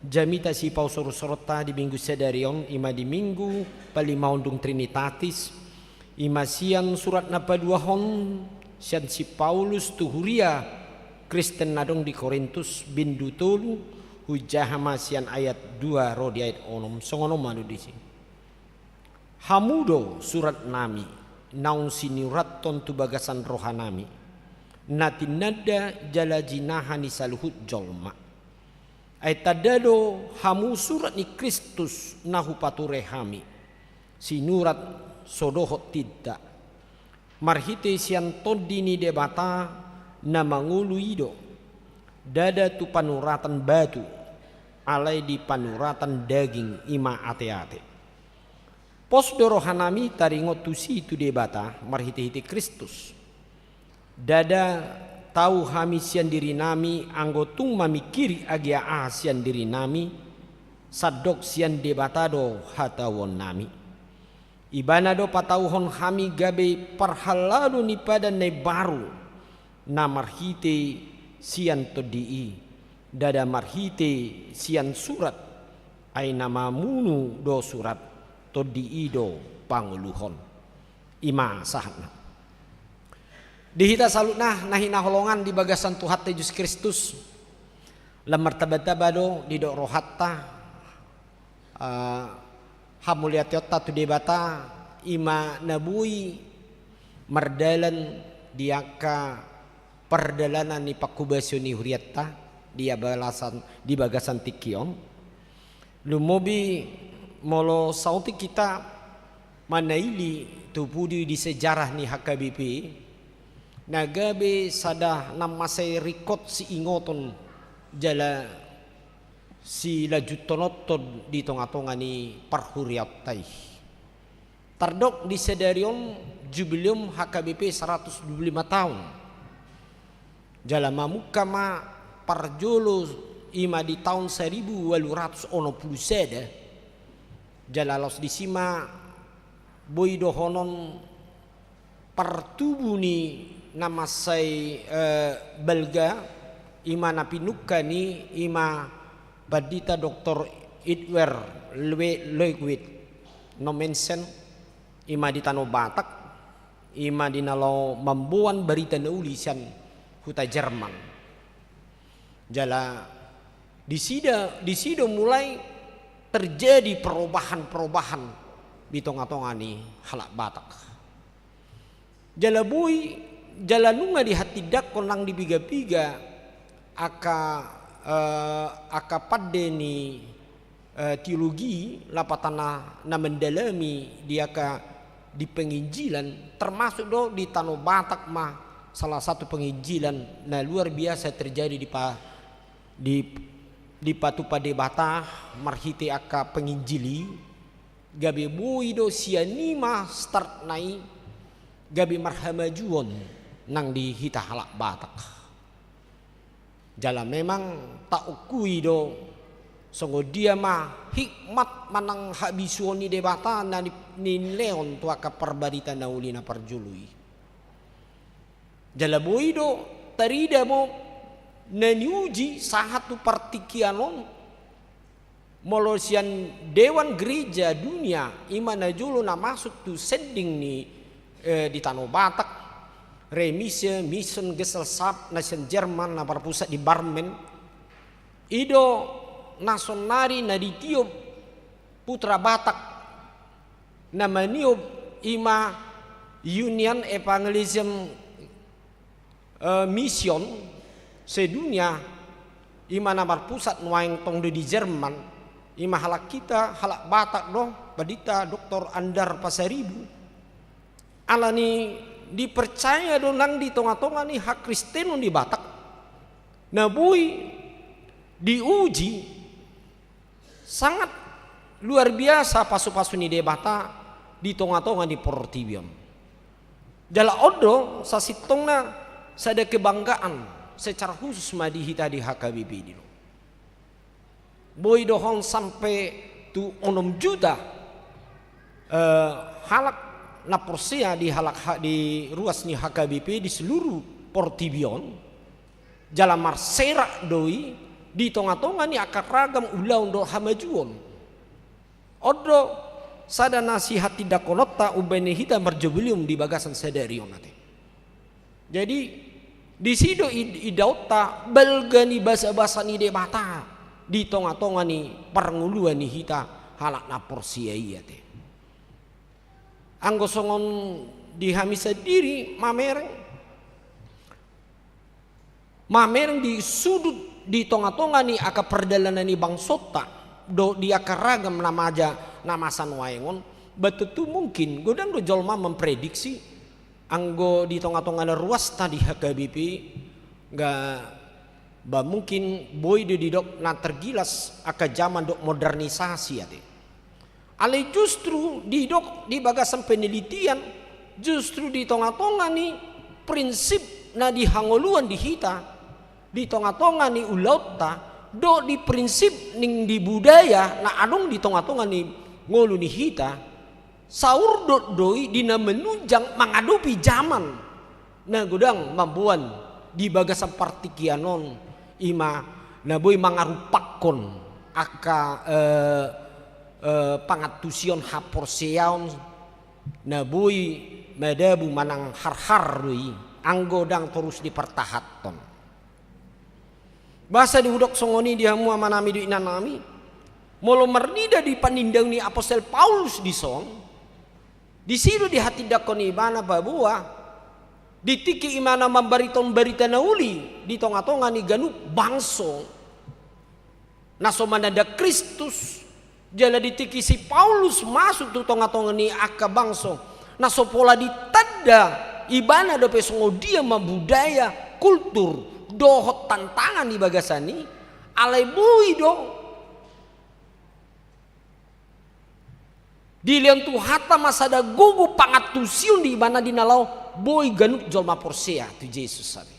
jamita sipausur-usurta di minggu sadari on, i ma di minggu palimaon dung Trinitatis, i ma sian surat na paduahon sian si Paulus tu huria Kristen na adong di Korintus, bindu tolu, hujaha ma sian ayat dua ro di ayat onom, songon on ma do disi. Hamu do suratnami, naung sinurathon tu bagasan rohanami, na tinanda jala jinaha ni saluhut jolma. Ai tanda do hamu surat ni Kristus na hupature hami, sinurat so dohot tinta, marhite sian Tondi ni Debata na mangolu i do, ndada tu panuratan batu, alai di panuratan daging, i ma ateate. Pos do rohanami taringot tusi tu Debata marhite-hite Kristus. Ndada tau hami sian dirinami anggo tung mamingkiri agia aha sian dirinami, sandok sian Debata do hatauonnami. Ibana do patauhon hami gabe parhalado ni padan na imbaru, na marhite sian Tondi i, ndada marhite sian surat, ai na mamunu do surat, Tondi i do pangoluhon. I ma sahatna. Di hita saluhutna na hinaholongan di bagasan Tuhanta Jesus Kristus, lam martaba-taba do didok rohanta, eh, hamuliateonta tu Debata, i ma na boi mardalan di angka pardalanan ni panghobasion ni hurianta di bagasan, di bagasan tingki on. Lumobi molo saotik hita manaili tu pudi di sejarah ni H K B P, na gabe sada na mansai ringkot siingoton jala silanjuthonon di tonga-tonga ni parhuriaonta i. Tardok di sadari on jubileum H K B P saratus dua pulu lima taon. Jala mamungka ma parjolo i ma di taon saribu ualu ratus onom pulu sada. Jala laos disi ma boi dohonon partubu ni na mansai, eh, balga, i ma na pinungka ni, i ma Pandita Doktor Edward Lwe-, Lloyd Wright, Nommensen, i ma di Tano Batak, i ma di na laho mamboan barita na uli sian huta Jerman. Jala disida, disi do mulai terjadi perubahan-perubahan di tonga-tonga ni halak Batak. Jala boi, jala nunga dihatindangkon nang di piga-piga angka, eh, angka pande ni, eh, teologi, lapatanna na mendalami di angka di penginjilan, termasuk do di Tano Batak ma salah satu penginjilan na luar biasa terjadi di pa-, di, dipatupa Debata marhite angka penginjil i, gabe boi do sian i ma startna i, gabe marhamajuon nang di hita halak Batak. Jala memang taungkui do songon dia ma hikmat manang habisuhon ni Debata na ni-, nilehon tu angka parbarita na uli na parjolo i. Jala boi do tarida do na niuji sahat tu partingkian on, molo sian Dewan Gereja Dunia, i ma na jolo na masuk tu sending ni, eh, di Tano Batak, Rheinische Missionsgesellschaft na sian Jerman na marpusat di Barmen, i do na saonnari na ditiop putra Batak na maniop Ima Union Evangelism, eh, Mission sedunia, ima na marpusat nuaeng tong do di Jerman, ima halak hita, halak Batak do, Pandita Doktor Andar Pasaribu. Alani dipercaya do nang di tonga-tonga ni hakristenon di Batak, na boi diuji sangat luar biasa pasu-pasu ni Debata di tonga-tonga ni portibi on. Jala on do sasintongna sada kebanggaan secara khusus ma di hita di H K B P i do. Boi do hon sampe tu onom juta, eh, halak na porsea di halak ha-, di ruas ni H K B P di seluruh portibi on. Jala marserak do i di tonga-tonga ni angka ragam ulaon dohot hamajuon. On do sada na sihatindangkononta umbahen hita marjubileum di bagasan sadari on ate. Jadi, disi do id-, idaonta balga ni basa-basa ni Debata di tonga-tonga ni parngoluan ni hita halak na porsea i ate. Anggo songon di hami sandiri mamereng, mamereng di sudut di tonga-tonga ni angka pardalanan ni bangsonta dohot di angka ragam na maja na masa nuaeng on, ba tontu mungkin godang do jolma mamprediksi anggo di tonga-tonga na ruasta di H K B P, nga ba mungkin boi do didok na tergilas angka zaman dohot modernisasi ate. Alai justru didok di bagasan penelitian, justru di tonga-tonga ni prinsip na di hangoluan di hita, di tonga-tonga ni ulaonta, dohot di prinsip ning di budaya na adong di tonga-tonga ni ngolu ni hita, saurdot do i di na menunjang mangadopi zaman na godang mamboan di bagasan partingkian on, ima na boi mangarumpakkon angka, eh, eh, pangantusion haporseaon na boi madabu manang harhar do i, anggo ndang torus dipartahanhon. Boasa do hudok songon i di hamu amanami dohot inanami? Molo marnida di panindangon ni apostel Paulus dison, disi do dihatindangkon ibana paboa di tingki ibana mambaritahon barita na uli di tonga-tonga ni ganup bangso na so mananda Kristus, jala di tingki si Paulus masuk tu tonga-tonga ni angka bangso na so pola ditanda ibana dope songon dia ma budaya, kultur dohot tantangan di bagasan i, alai boi do dilehon Tuhanta ma sada gogo pangantusion di ibana di na laho boi ganup jolma porsea tu Jesus ate.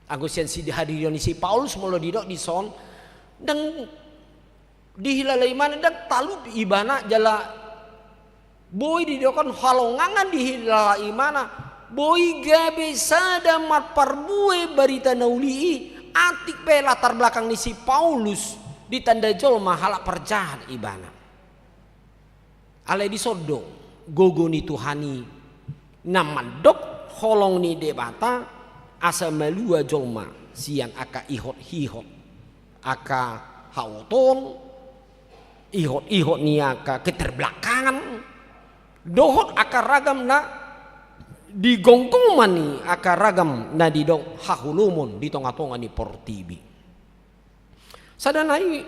Anggo sian sihadirion ni si Paulus molo didok dison, ndang dihilala ibana, ndang talup ibana jala boi didokon halongangan dihilala ibana, boi gabe sada marparbue barita na uli i, atik pe latar belakang ni si Paulus ditanda jolma halak parjahat ibana. Alai dison do gogo ni Tuhan i na mandok holong ni Debata asa malua jolma sian angka ihot-ihot, angka haotoon, ihot-ihot ni angka keterbelakangan, dohot angka ragam na di gomgoman ni angka ragam na didok haholomon di tonga-tonga ni portibi. Sada nai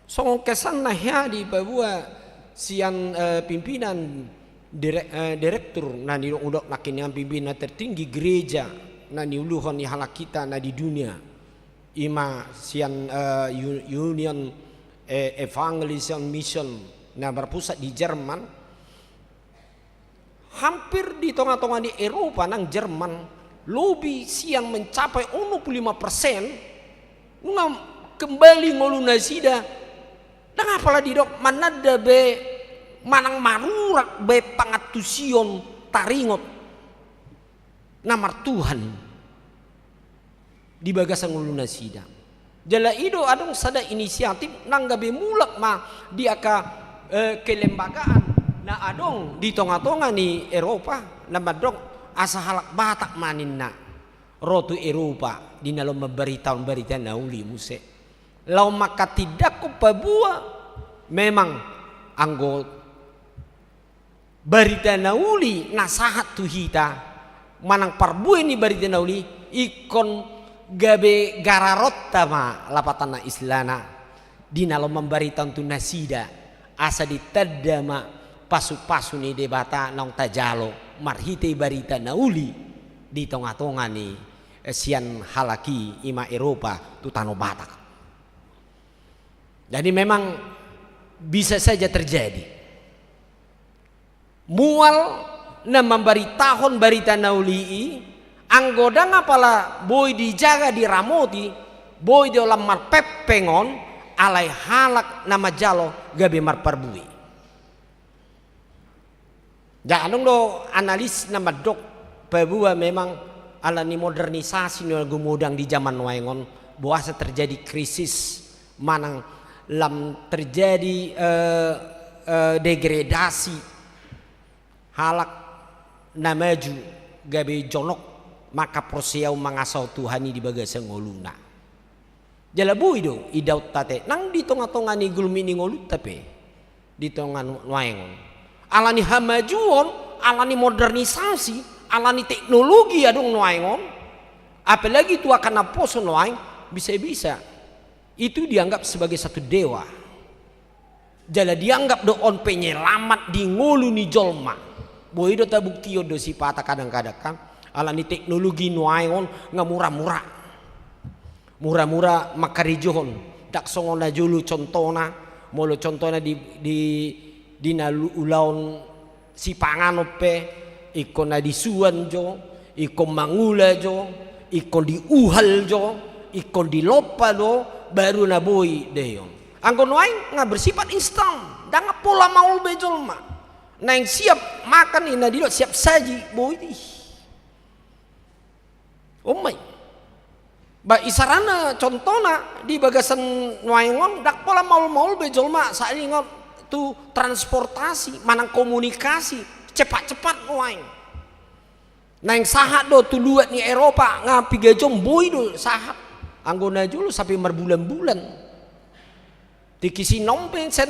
songon kesan na hea dipaboa sian, eh, pimpinan dire-, eh, direktur na nidok-udok nangkiningan pimpinan tertinggi gereja na niuluhon ni halak hita na di dunia, ima sian, eh, U-, Union, eh, Evangelisation Mission na berpusat di Jerman. Hampir di tonga-tonga ni Eropa nang Jerman, lobi sian mencapai onom pulu lima persen nunga kembali ngolu nasida. Ndang apala didok mananda be manang marurat be pangantusion taringot na martuhan di bagasan ngolu nasida. Jala i do adong sada inisiatif nang gabe mulak ma di angka, eh, kelembagaan na adong di tonga-tonga ni Eropa na mandok asa halak Batak ma ninna ro tu Eropa di na laho mambaritahon barita na uli muse. Laho mangkatindangkon paboa memang anggo Barita na uli na sahat tu hita, manang parbue ni barita na uli, ingkon gabe gararonta ma lapatanna istilahna, di na laho mambaritahon tu nasida, asa ditanda ma pasu-pasu ni Debata naung tajalo marhite barita na uli di tonga-tonga ni, eh, sian halak i, i ma Eropa tu tano Batak. Jadi memang bisa saja terjadi. Mual na mambaritahon barita na uli i, anggo ndang apala boi dijaga diramoti, boi do lam marpengpeng on, alai halak na manjalo gabe marparbue. Ndang adong do analis na mandok paboa memang ala ni modernisasi na gumodang di jaman nuaeng on, boasa terjadi krisis, manang lam terjadi, eh, eh, degradasi. Halak na maju gabe jonok mangkaporseaon mangasahon Tuhan i di bagasan ngoluna. Jala boi do idaonta ate, nang di tonga-tonga ni gulmi ni ngolunta pe, di tonga nu-, nuaeng on. Ala ni hamajuon, ala ni modernisasi, ala ni teknologi adong nuaeng on, apalagi tu angka naposo nuaeng, bisa-bisa itu dianggap sebagai satu dewa. Jala dianggap do on penyelamat di ngolu ni jolma. Boi do tabuktihon do sipata kadang-kadang kan. Ala ni teknologi nuaeng on nga mura-mura. Mura-mura mangkarejohon. Ndang songon na jolo contohna. Molo contohna di, di, di na lu-, ulaon sipanganon pe, ingkon na disuan jo, ingkon mangula jo, ingkon diuhal jo, ingkon dilompa do, baru na boi daion. Anggo nuaeng nga bersifat instan, ndang pola maol be jolma. Naeng siap makan i, na didok siap saji, boi di. On ma i. Ba isarana contohna di bagasan nuaeng on, ndang pola maol-maol be jolma saringot tu transportasi, manang komunikasi, cepat-cepat nuaeng. Naeng sahat do tu luat ni Eropa, nga piga jom boi do sahat. Anggo na jolo sampe marbulan-bulan. Tingki sian on pe sian,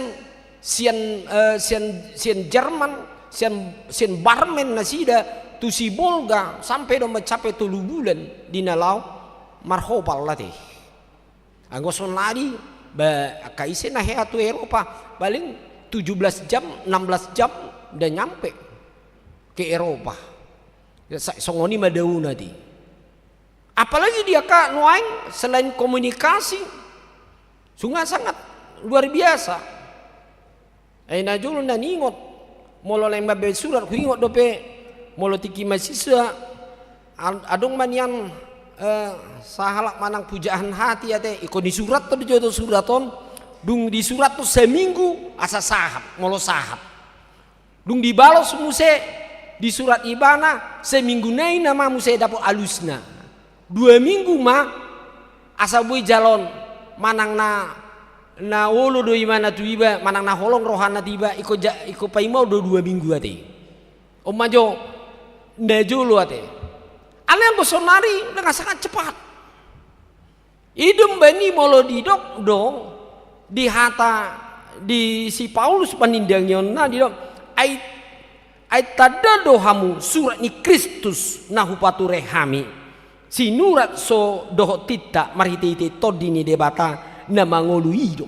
sian, eh, sian, sian Jerman, sian, sian Barmen nasida tu Sibolga sampe do mancapai tolu bulan di na laho marhobal ate. Anggo saonari, ba, angka ise na hea tu Eropa, paling tujuh belas jam, enam belas jam, nda nyampe ke Eropa. Ya, sa-, songon i ma daona ate. Apalagi di angka nuaeng selain komunikasi, sungguh sangat luar biasa. Ai na jolo na niingot, molo naeng mambaen surat, huingot dope, molo tingki mahasiswa, ad-, adong ma nian, eh, sahalak manang pujaan hati ate, ingkon disurathon do jo surat on, dung disurathon saminggu asa sahat, molo sahat. Dung dibalos muse di surat ibana, saminggu nai nama muse dapot alusna. Dua minggu ma asa boi jaloon, manang na, na olo do ibana tu iba, manang na holong rohana tu iba, ingkon ja-, ingkon paimaon do dua minggu ate. On ma jo na jolo ate. Alai anggo saonari dengan sangat cepat. I do umbahen i molo didok do di hata di si Paulus panindangionna didok, ai, ai tanda do hamu surat ni Kristus na hupature hami, sinurat so dohot tinta marhitehite Tondi ni Debata na mangolu i do.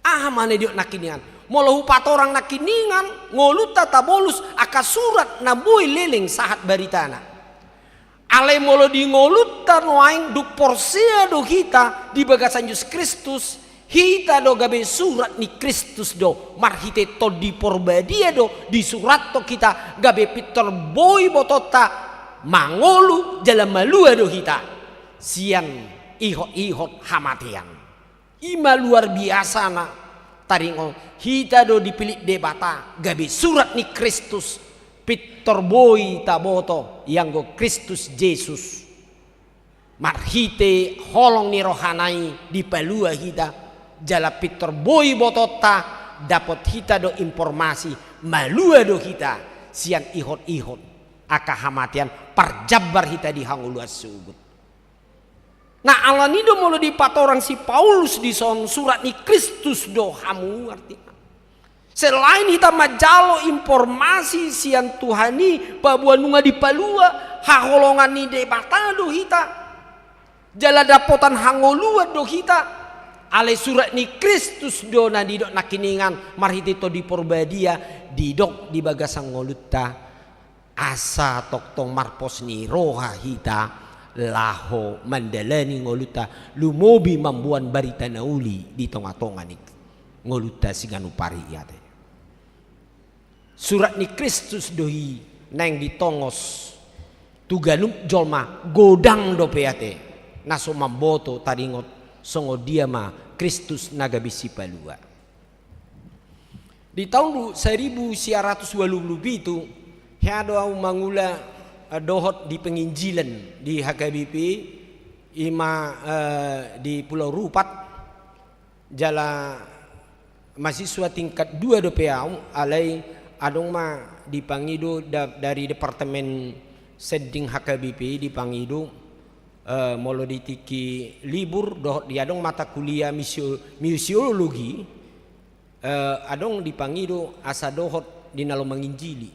Aha ma na didok nangkiningan? Molo hupatorang nangkiningan, ngolunta tabolus angka surat na boi leleng sahat baritana. Alai molo di ngolunta nuaeng dung porsea do hita di bagasan Jesus Kristus, hita do gabe surat ni Kristus do, marhite Tondi Porbadia do disurathon hita gabe pintor boi botoonta mangolu jala malua do hita sian ihot-ihot hamatean. I ma luar biasana, taringot hita do dipillit Debata gabe surat ni Kristus, pintor boi taboto ianggo Kristus Jesus. Marhite holong ni rohana i dipalua hita, jala pintor boi botoonta, dapot hita do informasi, malua do hita sian ihot-ihot angka hamatean, parjambar hita di hangoluan sogot. Nah, alani do molo dipatorang si Paulus dison surat ni Kristus do hamu, artina. Selain hita manjalo informasi sian Tuhan i, paboa nunga dipalua, haholongan ni Debata do hita. Jala dapotan hangoluan do hita. Alai surat ni Kristus do na didok nangkiningan marhite Tondi Porbadia, didok di bagasan ngolunta. Asa tongtong marpos ni roha hita laho mandalani ngolunta, lumobi mamboan barita na uli di tongatonga ni ngolunta siganup ari i ate. Surat ni Kristus do i naeng ditongos tu ganup jolma, godang dope ate na so mamboto taringot songon dia ma Kristus na gabe sipalua. Di taon saribu sia ratus ualu pulu pitu, hea do ahu mangula, eh, dohot di penginjilan di H K B P, i ma, eh, di Pulau Rupat, jala mahasiswa tingkat dua dope ahu, alai adong ma dipangido da-, dari Departemen Sending H K B P dipangido, eh, molo di tingki libur, dohot di adong mata kuliah misio-, misiologi, eh, adong dipangido asa dohot di na laho manginjili.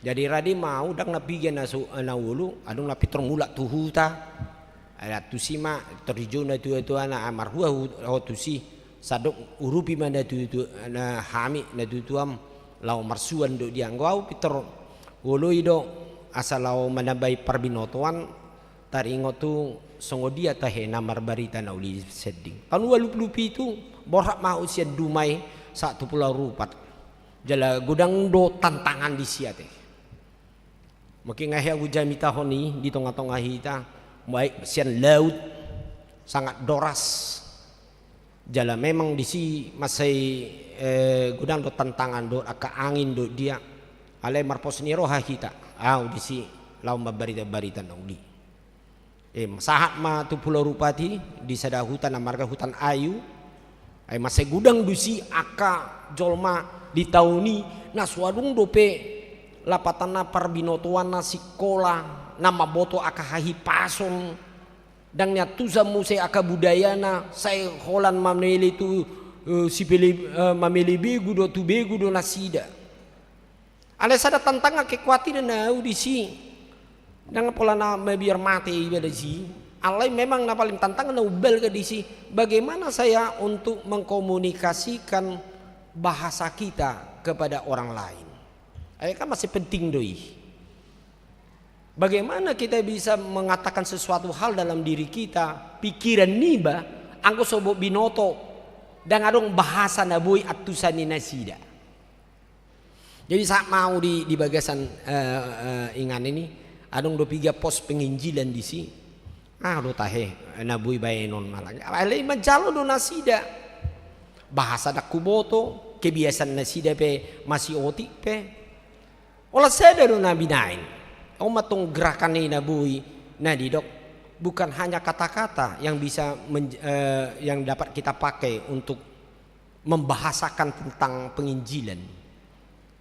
Jadi rade ma ahu, ndang na piga na so-, na olo, adong na pintor mulak tu huta. Ai tusi ma, tor dijou natuatua na, ah, marhua hu-, ho tusi, sandok urupi ma natuatua na hami, natuatuam, laho marsuan do dia. Anggo ahu pintor huoloi do, asa laho manambai parbinotoan, taringot tu songon dia tahe na marbarita na uli Sending. Taon ualu pulu pitu, borhat ma ahu sian Dumai sahat tu Pulau Rupat. Jala godang do tantangan disi ate. Mungkin nga hea hujamitahon i di tongatonga hita, baik sian laut, sangat doras. Jala memang disi mansai, eh, godang do tantangan do, angka angin do dia. Alai marpos ni roha hita, ahu disi laho mambarita barita na uli. Eh, sahat ma tu Pulau Rupat i, di sada huta na marga Hutan Ayu. Ai mansai godang do disi angka jolma di taon i na so adong dope lapatanna parbinotoanna, sikola, na mamboto angka hahipason. Ndang niantusan muse angka budayana, sai holan mamele tu, eh, sipele, eh, mamele begu do, tu begu do nasida. Alai sada tantangan, kekhawatiran ahu disi. Ndang pola na mabiar mate iba disi. Alai memang na paling tantangan na umbalga disi, bagaimana saya untuk mengkomunikasikan bahasa kita kepada orang lain. Ai kan masih penting do i. Bagaimana kita bisa mengatakan sesuatu hal dalam diri kita, pikiran niba, anggo so binoto, ndang adong bahasa na boi antusan ni nasida. Jadi sahat ma ahu di, di bagasan, eh, eh, inganan i, adong do piga pos penginjilan disi. Ah, do tahe, eh, na boi baenon malang. Alai manjalo do nasida. Bahasa ndang huboto, kebiasaan nasida pe masiotik pe. Olat sada do na binaen. On ma tong gerakan i na boi, na didok. Bukan hanya kata-kata yang bisa men-, eh, yang dapat kita pakai untuk membahasakan tentang penginjilan.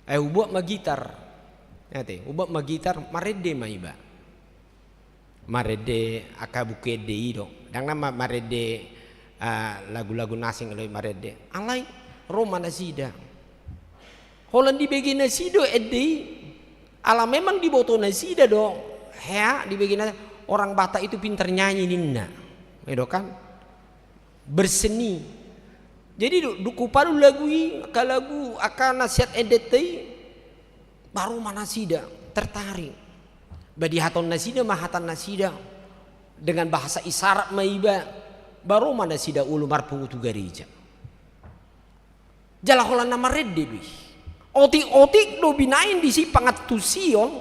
Eh, hubuat ma gitar. Ate, hubuat ma gitar, marende ma iba. Marende angka buku ende i do. Ndang na ma-, marende, ah, lagu-lagu na asing do i marende. Alai, ro ma nasida. Holan dibege nasida ende i. Ala memang diboto nasida do. Hea, dibege na-, orang Batak itu pintar nyanyi ninna. Edo kan? Berseni. Jadi du-, dung hupalu lagu i, angka lagu, angka nasihat endenta i, baru ma nasida tertarik. Ba dihatahon nasida ma hata nasida, dengan bahasa isyarat ma iba, baru ma nasida olo marpungu tu gareja. Jala holan na marende do i. Otik-otik do binaen disi pangantusion,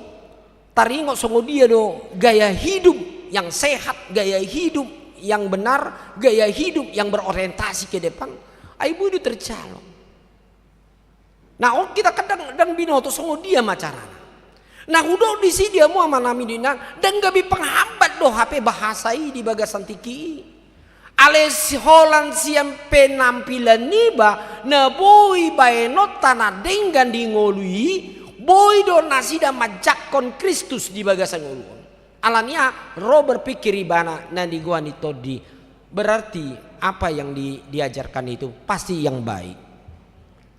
taringot songon dia do gaya hidup yang sehat, gaya hidup yang benar, gaya hidup yang berorientasi ke depan. Ai boi do terjalo. Nah, on kita kan ndang, ndang binoto songon dia ma carana. Na hudok disi dia mo amanami dina, ndang gabe penghambat do hape bahasa i di bagasan tingki i. Alai si-, holan sian penampilan niba, na boi baenonta na denggan di ngolu i, boi do nasida manjangkon Kristus di bagasan ngolu on. Alani aha, ro berpikir ibana na nigoari ni tondi, berarti apa yang di-, diajarkan itu pasti yang baik.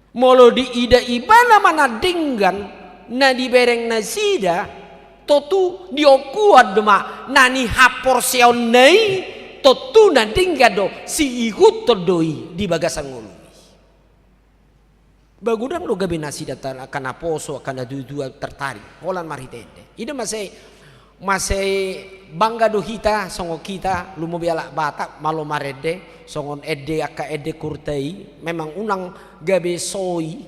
Molo diida ibana ma na denggan na dibereng nasida, tontu diokuan do ma na nihaporseaonna i, tontu na denggan do, siihuthon do i di bagasan ngoluna i. Ba godang do gabe nasida ta-, angka na poso, angka na tuatua tertarik holan marhite ende. I do mase, mase bangga do hita songon hita, lumobi halak Batak, malo marende songon ende, angka ende Kurta i, memang unang gabe soi,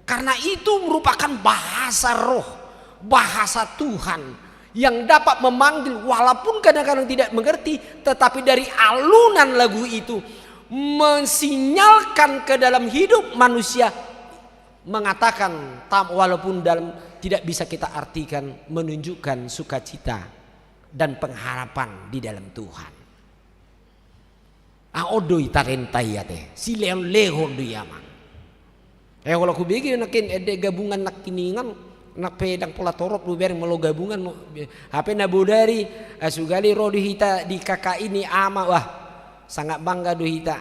karena itu merupakan bahasa roh, bahasa Tuhan yang dapat memanggil, walaupun kadang-kadang tidak mengerti, tetapi dari alunan lagu itu mensinyalkan ke dalam hidup manusia, mengatakan tam-, walaupun dalam tidak bisa kita artikan, menunjukkan sukacita dan pengharapan di dalam Tuhan. Ah, on do i talenta i ate, silehonlehon do i amang. Eh, kalau hubege nangkin ende gabungan nangkiningan, nang pe ndang pola torop do bereng molo gabungan, hape na bodari, eh, sugari ro do hita di K K I ni ama, wah, sangat bangga do hita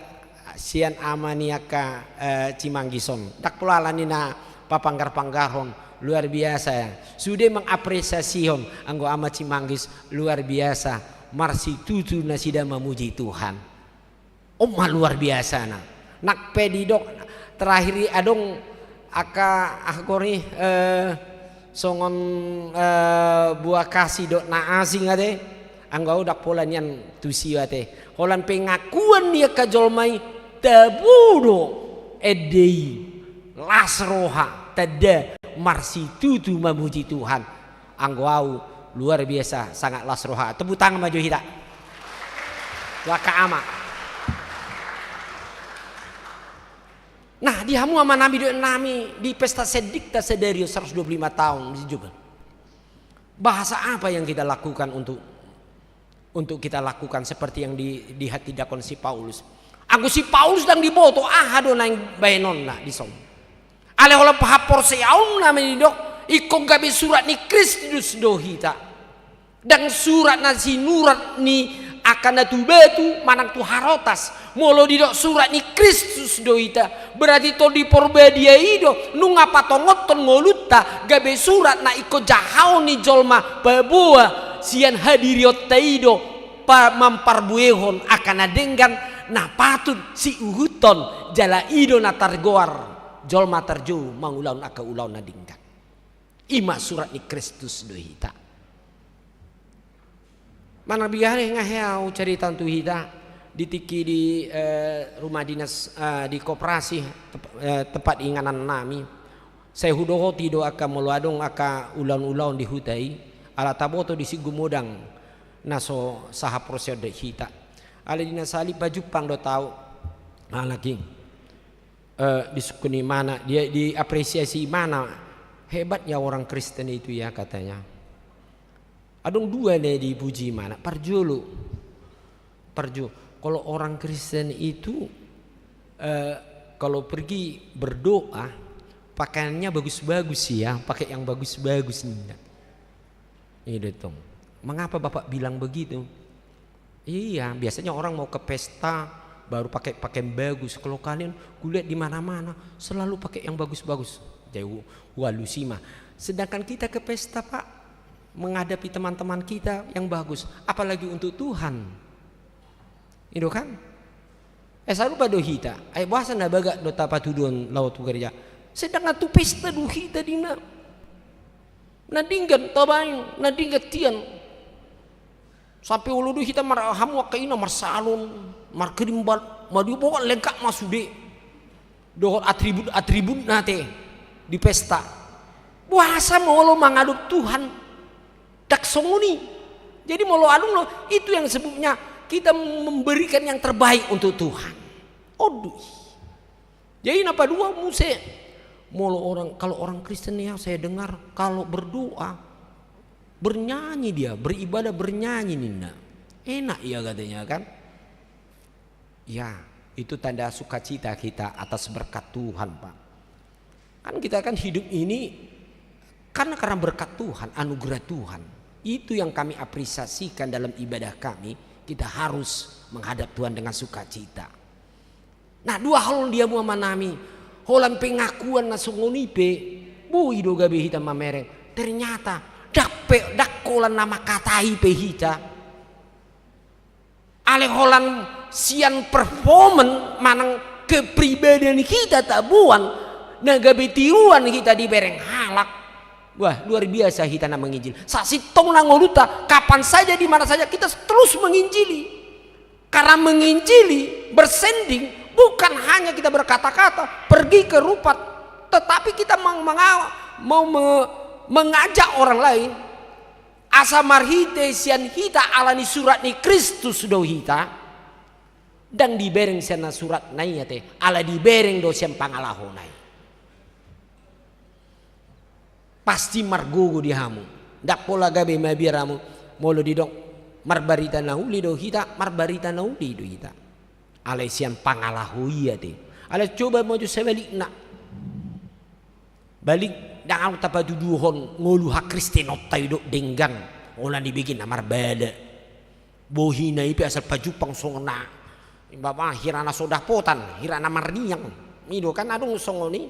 sian ama ni angka, eh, Cimanggis on. Ndang pola alani na papanggar-panggarhon, luar biasa. Sude mangapresiasihon, anggo ama Cimanggis luar biasa. Marsitutu nasida mamuji Tuhan. On ma luar biasana. Nang pe didok terakhir i adong angka, ah, gori, eh, songon, eh, buah kasih dohot na asing ate. Anggo au ndang pola nian tusi ate. Holan pengakuan ni angka jolma i, tabo do ende i, las roha, tanda marsitutu mamuji Tuhan. Anggo au luar biasa, sangat las roha. Tepuk tangan ma jo hita tu angka ama. Nah, di hamu amanami dohot inanami, di pesta sendikta sadari on seratus dua puluh lima tahun di Jombang. Bahasa apa yang kita lakukan untuk, untuk kita lakukan seperti yang di, dihatindangkon si Paulus? Anggo si Paulus ndang diboto, aha do naeng baenonna dison? Alai holan haporseaonna ma didok, ingkon gabe surat ni Kristus do hita. Ndang surat na sinurat ni angka na tu batu manang tu harotas. Molo didok surat ni Kristus do hita, berarti Tondi Porbadia i do nunga patongothon ngolunta gabe surat na ingkon jahaon ni jolma, paboa sian hadirionta i do pa-, mamparbuehon angka na denggan na patut siihuthon, jala i do na targoar jolma tarjou mangulahon angka ulaon na denggan. I ma surat ni Kristus do hita. Manang biar nga hea au carita tu hita di tingki di, eh, rumah dinas, eh, di koperasi, tep-, eh, tempat inganan nami. Sai hudohoti do angka molo adong angka ulaon-ulaon di huta i, ala taboto disi gumodang na so sahaporseaon dohot hita. Alai di na sahali pajumpang do au, alai, eh, disungkun imana, dia diapresiasi imana, hebatnya orang Kristen itu ya, katanya. Adong dua na dipuji imana, parjolo. Parjo-, kalau orang Kristen itu, eh, kalau pergi berdoa, pakaiannya bagus-bagus ya, pakai yang bagus-bagus, ninna. Iya, Tong. Mengapa Bapak bilang begitu? Iya, biasanya orang mau ke pesta, baru pakai pakaian bagus. Kalau kalian, kulihat di mana-mana, selalu pakai yang bagus-bagus. Jadi, hu-, hualusi ma. Sedangkan kita ke pesta, Pak, menghadapi teman-teman kita yang bagus. Apalagi untuk Tuhan. I do kan? Eh, sarupa do hita. Ai boasa na bagak do tapatuduhon laho tu gareja? Sedangkan tu pesta do hita, ninna. Na denggan tabaen, na denggan tian. Sampe olo do hita mar-, hamu angka ina marsalon, markerimbal, madua, pokok lengkap ma sude. Dohot atribut-atributna ate di pesta. Boasa molo mangadop Tuhan ndang songon i? Jadi molo adong do, itu yang sebutnya kita memberikan yang terbaik untuk Tuhan. On do i. Jadi na paduahon muse, molo orang, kalau orang Kristen ya, saya dengar kalau berdoa, bernyanyi dia, beribadah bernyanyi, ninna. Enak ya katanya kan. Ya, itu tanda sukacita kita atas berkat Tuhan, Pak. Kan kita kan hidup ini karena, karena berkat Tuhan, anugerah Tuhan. Itu yang kami apresiasikan dalam ibadah kami. Kita harus menghadap Tuhan dengan sukacita. Nah, dua hal dia mua manami. Holan pengakuan na songon i pe, boi do gabe hita mamereng. Ternyata, ndang pe, ndang holan na mangkatai pe hita. Alai holan sian performan manang kepribadian hita taboan, na gabe tiruan hita dibereng halak. Wah, luar biasa hita na menginjili. Sasintongna ngolunta, kapan saja, di mana saja, kita terus menginjili. Karena menginjili, bersending, bukan hanya kita berkata-kata, pergi ke rupat, tetapi kita meng-, mengawa-, mau me-, mengajak orang lain. Asa marhite sian hita, alani surat ni Kristus do hita, ndang dibereng sian na suratna i ate, ala dibereng do sian pangalahona i. Pasti margogo di hamu. Ndang pola gabe mabiar hamu. Molo didok marbarita na uli do hita, marbarita na uli do hita. Alai sian pangalaho i ate. Alai coba molo sebalikna. Balik, ndang adong tapatuduhon ngolu hakristenonta i dohot denggan. Holan dibege na marbada. Bohina i pe asal pajumpang songon na, imbaba hira na so dapotan, hira na marniang. I do kan adong songon i.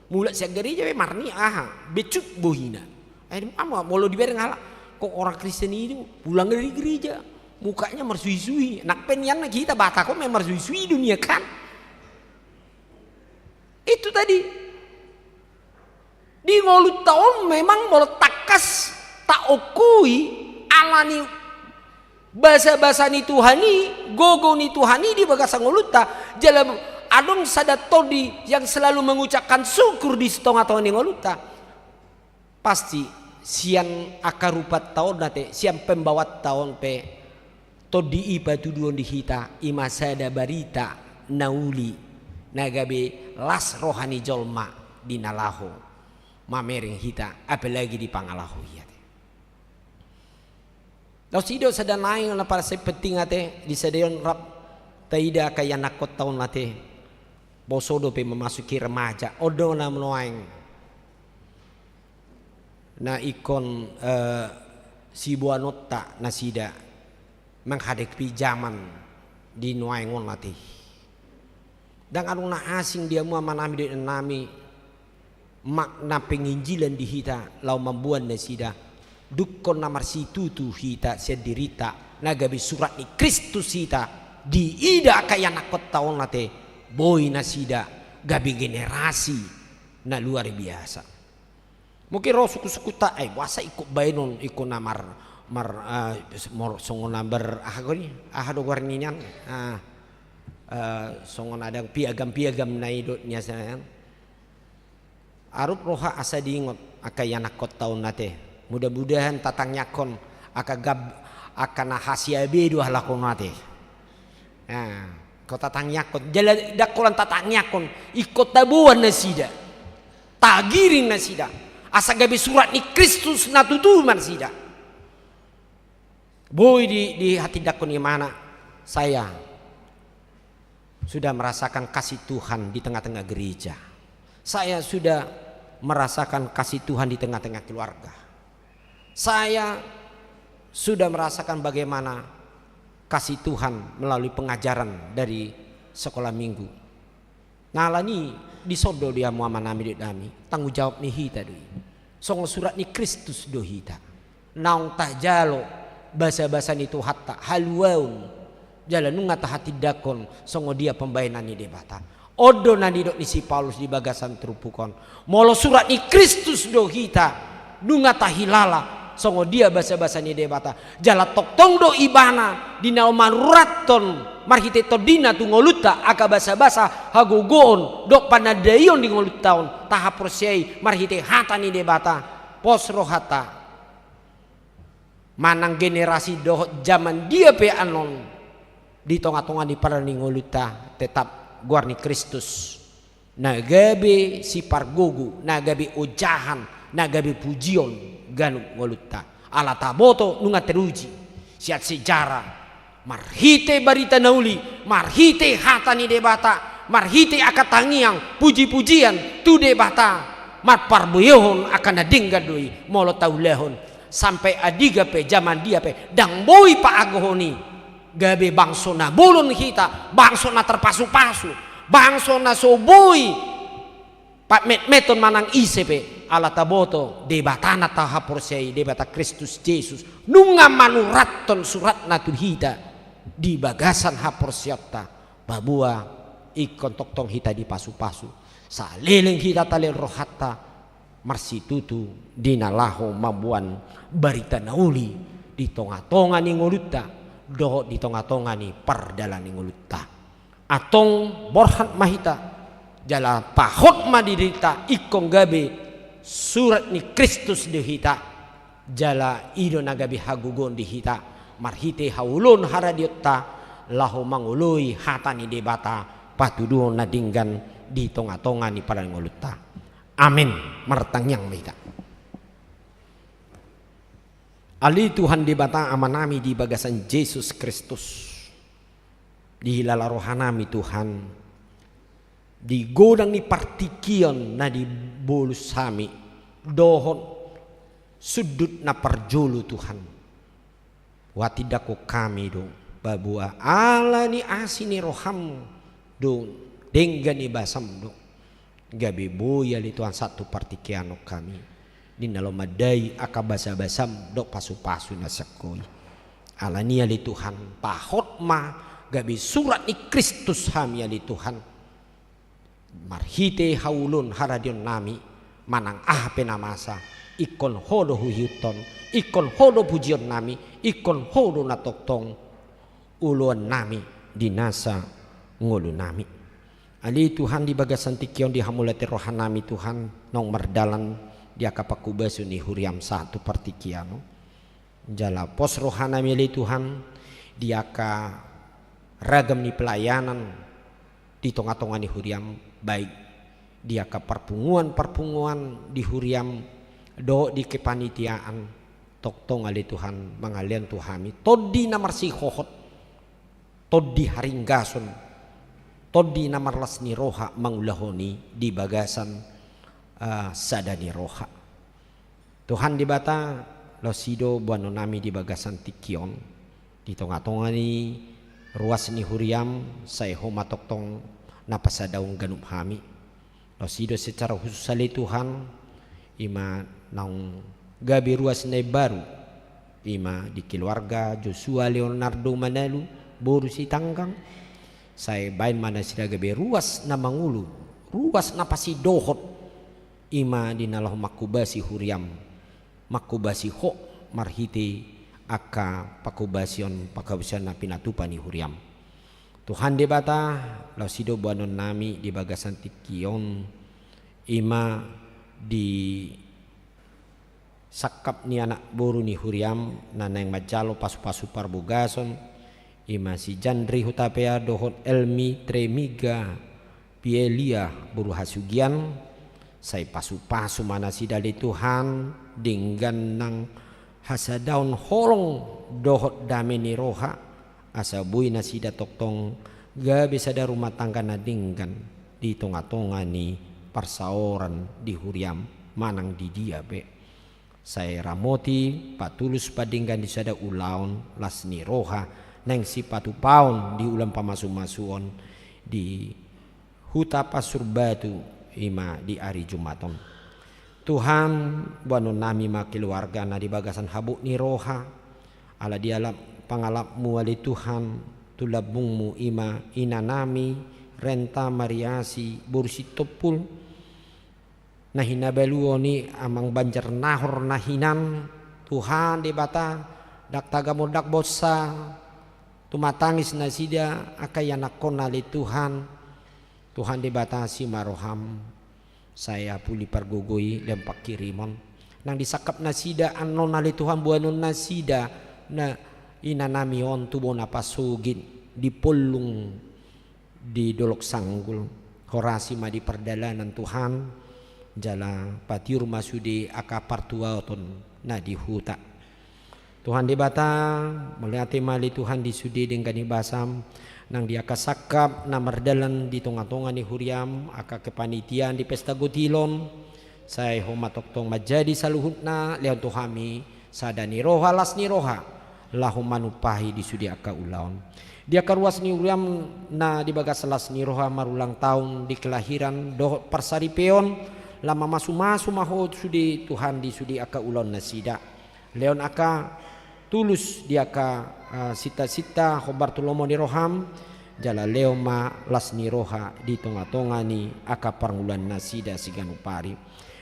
Mulak sian gareja pe marniang, aha, becut bohina. Ai, ama, molo dibereng halak, kok orang Kristen itu pulang dari gereja, mukanya marsuisui. Nang pe nian na hita Batak on memang marsuisui dunia kan. Itu tadi. Di ngolunta on memang molo tangkas taongkui alani basabasa ni Tuhan i, gogo ni Tuhan i di bagasan ngolunta, jala adong sada tondi yang selalu mengucapkan syukur di tongatonga ni ngolunta. Pasti sian angka rupanta on ate, sian pembawaanta on pe, tondi i patuduhon di hita, i ma sada barita na uli, na gabe las roha ni jolma di na laho mamereng hita, apalagi di pangalaho i ate. Laos i do sada nai na paling penting ate, di sadari on rap taida angka ianakkonta on ate, poso dope memasuki remaja, on do na nuaeng na ingkon, eh, siboanonta nasida menghadapi zaman di nuaeng on ate. Ndang adong na asing di hamu amanami dohot inanami, makna penginjilan di hita laho mamboan nasida, dungkon na marsitutu hita sian dirinta, na gabe surat ni Kristus hita, diida angka ianakkonta on ate, boi nasida gabe generasi na luar biasa. Mungkin ro suku-sukuta, eh, boasa ingkon baenon, ingkon na mar, mar, eh, mor-, songon na ber, aha do i, aha do goar ni nian, ah, eh, songon adong piagam-piagam na i dohot ni asanan. Arup roha asa diingot angka ianakkonta on ate. Mudah-mudahan tatangiangkon angka gab-, angka na hasiabe do halak on ate. Nah, ingkon tatangiangkon. Jala ndang holan tatangiangkon, ingkon taboan nasida. Tagiring nasida. Asa gabe surat ni Kristus na tutu ma nasida. Boi di, dihatindangkon imana, saya sudah merasakan kasih Tuhan di tengah-tengah gereja. Saya sudah merasakan kasih Tuhan di tengah-tengah keluarga. Saya sudah merasakan bagaimana kasih Tuhan melalui pengajaran dari sekolah minggu. Nah, alani i, dison do di hamu amanami dohot inanami, tanggung jawab ni hita do i. Songon surat ni Kristus do hita. Naung tajalo basabasa ni Tuhanta, haluaon, jala nunga tahatindangkon songon dia pambahenan ni Debata. On do na nidok ni si Paulus di bagasan turpuk on. Molo surat ni Kristus do hita, nunga tahilala songon dia basabasa ni Debata. Jala tongtong do Ibana di na manuratton marhite tondina tu ngolunta angka basabasa hagogoon dohot panandaion di ngolunta on, tahaporseai marhite hata ni Debata. Pos rohanta manang generasi dohot zaman dia pe annon di tongatonga ni paradalan ni ngolunta tetap goar ni Kristus. Na gabe sipargogo, na gabe ojahan, na gabe pujion ganup ngolunta. Ala taboto nunga teruji sian sejarah, marhite barita na uli, marhite hata ni Debata, marhite angka tangiang, pujipujian tu Debata, marparbue angka na denggan do i molo taulahon. Sampe andigan pe, jaman dia pe, ndang boi paagohon i. Gabe bangso na bolon hita, bangso na tarpasupasu, bangso na so boi Pammetmeton manang ise pe, ala taboto Debata na tahaporseai, Debata Kristus Jesus, nunga manurathon suratna tu hita di bagasan haporseaonta, paboa ingkon tongtong hita dipasupasu, saleleng hita talehon rohanta marsitutu di na laho mamboan barita na uli di tongatonga ni ngolunta dohot di tongatonga ni pardalan ni ngolunta. Antong borhat ma hita, jala pahot ma di dirita ingkon gabe surat ni Kristus di hita, jala i do na gabe hagogoon di hita marhite haoloon haradionta laho mangoloi hata ni Debata, patuduhon na denggan di tongatonga ni pardalan ni ngolunta. Amen. Martangiang ma hita. Ale Tuhan Debata Amanami di bagasan Jesus Kristus, dihilala rohanami Tuhan, di godang ni partingkian na dibolus hami dohot sundut na parjolo Tuhan, huhatindangkon hami do, paboa ala ni asi ni roham do, denggan ni basam do, gabe boi ale Tuhan sahat tu partingkian on hami, di na laho mandai angka basabasam dohot pasupasu na sian Ho i. Alani i ale Tuhan, pahot ma gabe surat ni Kristus hami ale Tuhan, marhite haoloon haradionnami, manang aha pe na masa, ingkon Ho do huihuthon, ingkon Ho do pujionnami, ingkon Ho do na tongtong oloannami di nasa ngolunami. Ale Tuhan, di bagasan tingki on dihamauliatehon rohanami Tuhan, naung mardalan di angka panghobasion ni huriam sahat tu partingkian on. Jala pos rohanami ale Tuhan, di angka ragam ni pelayanan di tongatonga ni huriam, baik di angka parpunguan-parpunguan di huriam dohot di kepanitiaan, tongtong ale Tuhan mangalehon tu hami tondi na marsihohot, tondi haringgason, tondi na marlas ni roha mangulahon i di bagasan, eh, sada ni roha. Tuhan Debata, laos i do boanonnami di bagasan tingki on, di tongatonga ni ruas ni huriam, sai Ho ma tongtong na pasadaon ganup hami. Laos i do secara khusus ale Tuhan, i ma naung gabe ruas na imbaru, i ma di keluarga Joshua Leonardo Manalu, boru Sitanggang, sai baen ma nasida gabe ruas na mangolu, ruas na pasidohot, i ma di na laho manghobasi huriam, manghobasi Ho marhite angka panghobasion, panghobasion na pinatupa ni huriam. Tuhan Debata, laos i do boanonnami di bagasan tingki on, i ma di sangkap ni anak boru ni huriam na naeng manjalo pasupasu parbogason, i ma si Jandri Hutapea dohot Elmi Tremiga Pielia boru Hasugian, sai pasupasu ma nasida ale Tuhan, denggan nang hasadaon holong dohot dame ni roha, asa boi nasida tongtong gabe sada rumah tangga na denggan di tongatonga ni parsaoran di huriam manang di dia pe. Sai ramoti, patulus, padenggan di sada ulaon las ni roha naeng sipatupaon di ulaon pamasumasuon di Huta Pasur Batu, i ma di ari Jumat on. Tuhan, boanonnami ma keluarga na di bagasan habot ni roha, ala dialap pangalapmu ale Tuhan, tu lambungmu i ma inanami Renta Mariasi boru Sitompul, na hinabaluon i amang Banjar Nahor na hinan, Tuhan Debata, ndang tagamon ndang bonsa, tumatangis nasida angka ianakhonna ale Tuhan. Tuhan Debata, asi ma roham, sai apuli pargogoi dan pangkirimon. Nang disangkap nasida annon ale Tuhan, boanon nasida na inanami on tu bona pasogit di Pollung di Dolok Sanggul. Horasi ma di pardalanan Tuhan, jala patiur ma sude angka partuaton na di huta. Tuhan Debata, mauliate ma ale Tuhan di sude denggan ni basam, nang di angka sangkap na mardalan di tongatonga ni huriam, angka kepanitiaan di pesta gotilon, sai Ho ma tongtong manjadi saluhutna, lehon tu hami sada ni roha, las ni roha, laho manumpahi di sude angka ulaon. Di angka ruas ni huriam na di bagas las ni roha marulang taon di kelahiran dohot parsaripeon, lam mamasumasu ma Ho sude Tuhan di sude angka ulaon nasida. Lehon angka tulus di angka, eh, sintasinta hombar tu lomo ni roham, jala lehon ma las ni roha di tongatonga ni angka parngoluan nasida siganup ari.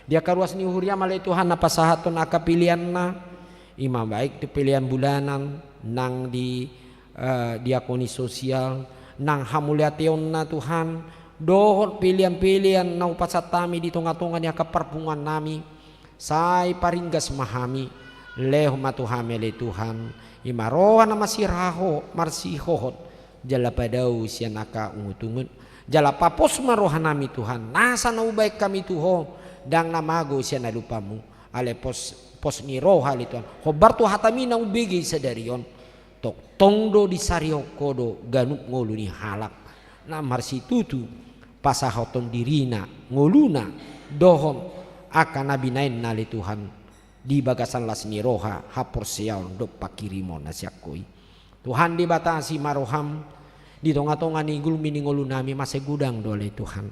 Di angka ruas ni huriam ale Tuhan na pasahathon angka peleanna, i ma baik tu pelean bulanan, nang di, eh, diakoni sosial, nang hamauliateonna Tuhan, dohot pelean-pelean na hupasahat hami di tongatonga ni angka parpunguan nami, sai paringgas ma hami, lehon ma tu hami ale Tuhan, i ma roha na masiraho-, marsihohot, jala padao sian angka ungutungut, jala papos ma roha nami Tuhan, nasa na hubaen hami tu Ho, ndang na mago sian adopanMu, alai pos, pos ni roha ale Tuhan, hombar tu hataMi na hubege sadari on, tongtong do disarihon Ho do ganup ngolu ni halak, na marsitutu pasahathon dirina, ngoluna, dohot angka na binaenna ale Tuhan, di bagasan las ni roha, haporseaon dohot panghirimon na sian Ho i. Tuhan Debata, asi ma rohaM di tongatonga ni gulmi ni ngolu nami, masa godang do ale Tuhan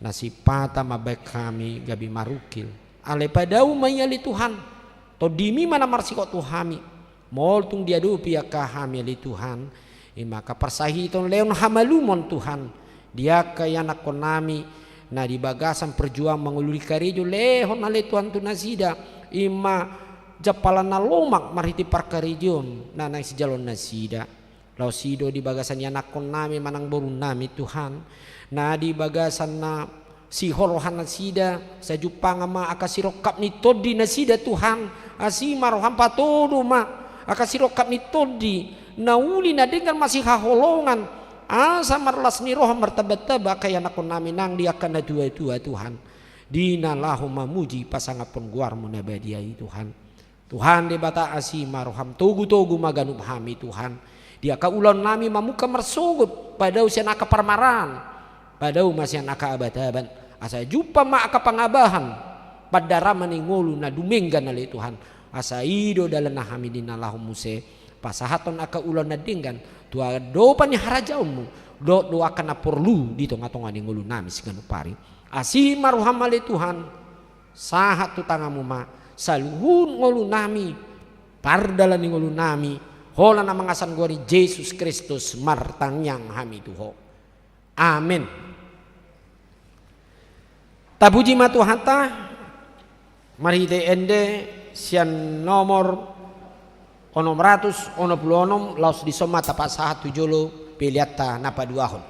na sipata mambaen hami gabe marungkil. Alai padao ma i ale Tuhan, TondiMi ma na marsingkop tu hami. Molo tung diadopi angka hami ale Tuhan, i ma angka parsahiton, lehon hamalumon Tuhan di angka ianakkon nami na di bagasan perjuangan mangoloi karejo, lehon ale Tuhan tu nasida, i ma jampalan na lomak marhite parkarejoon na naeng sijaloon nasida. Laos i do di bagasan ianakkon nami manang boru nami Tuhan, na di bagasan na sihol roha nasida, sai jumpang ma angka sirongkap ni tondi nasida Tuhan, asi ma rohaM patodo ma angka sirongkap ni tondi, na uli na denggan masihaholongan, asa marlas ni roha martambatamba angka ianakkon nami nang di angka natuatua Tuhan, di na laho mamuji pasangaphon goarMu na badia i Tuhan. Tuhan Debata, asi ma rohaM, togutogu ma ganup hami Tuhan, di angka ulaon nami mamungka marsogot, padao sian angka parmaraan, padao ma sian angka abatabat, asa jumpang ma angka pangabahan, pandarama ni ngolu na dumenggan ale Tuhan, asa i do dalanna hami di na laho muse pasahathon angka ulaon na denggan tu adopan ni harajaonMu, dohot do angka na porlu di tongatonga ni ngolu nami siganup ari. Asi ma rohaM ale Tuhan, sahat tu tanganMu ma saluhut ngolu nami, pardalan ni ngolu nami, holan na mangasan goar ni Jesus Kristus martangiang hami tu Ho. Amen. Tapuji ma Tuhanta, marhite ende sian nomor onom ratus onom pulu onom, laos dison ma tapasahat tu jolo peleanta na paduahon.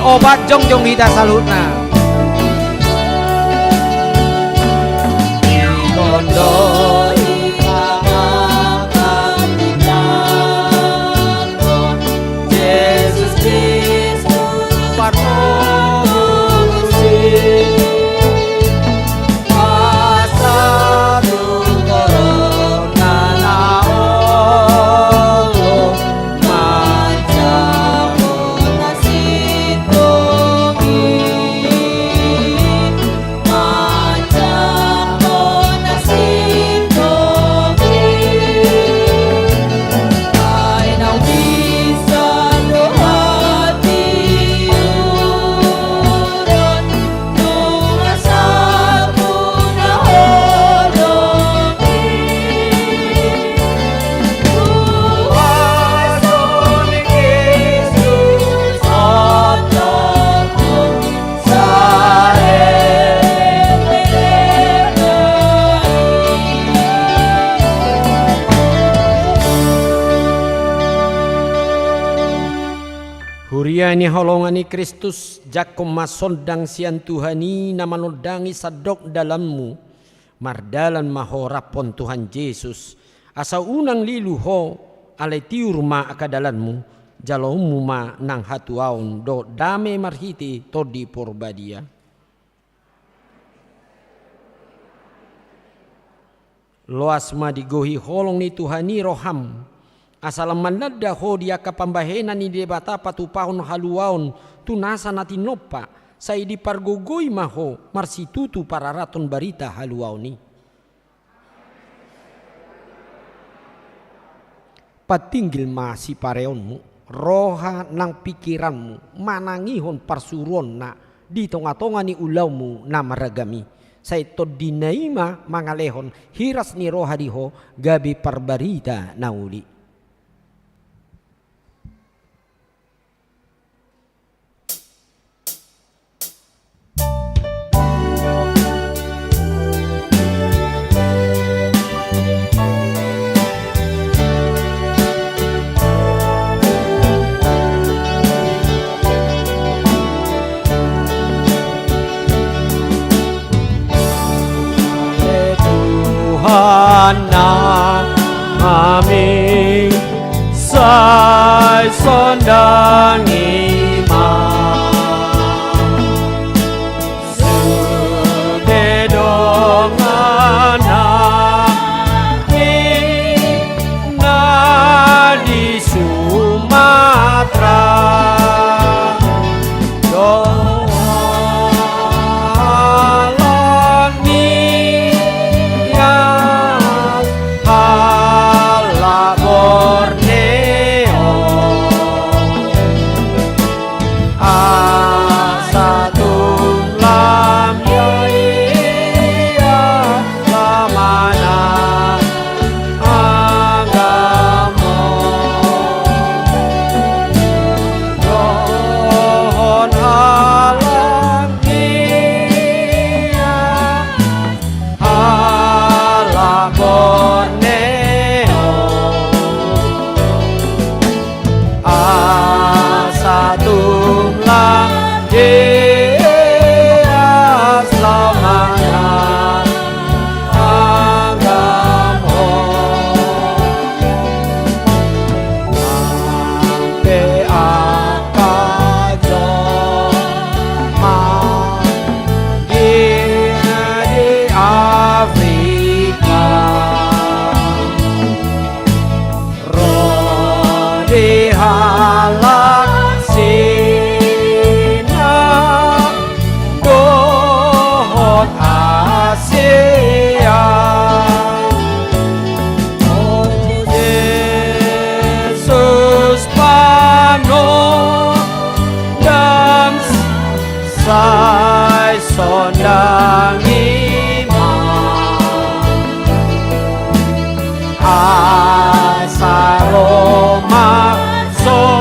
Obat jongjong hita saluhutna. Huria ni holongan ni Kristus, jangkon ma sondang sian Tuhan i na manondangi sandok dalanmu. Mardalan ma ho raphon Tuhan Jesus, asa unang lilu ho, alai tiur ma angka dalanmu, jaloonmu ma nang hatuaon dohot dame marhite Tondi Porbadia. Loas ma digohi holong ni Tuhan i roham, asa lam mananda ho di angka pambahenan ni Debata patupahon haluaon tu nasa na tinompa, sai dipargogoi ma ho marsitutu pararathon barita haluaon i. Patinggil ma sipareonmu, roha nang pingkiranmu, manangihon parsuruonna di tongatonga ni ulaonmu na marragam i. Sai tondina i ma mangalehon hiras ni roha di ho gabe parbarita na uli. Tuhan nami, sai sondangi ma sude dongan nami na di Sumatera. Dohot halak Nias, halak Borneo, asa tung lam jea selamana agama dohot halak Nias, halak Borneo, asa tung lam jea selamana agama on. Pe angka jolma di Afrika, ro di halak Sina dohot Asia. O Jesus, panondang sai sondangi ma. Asa ro ma so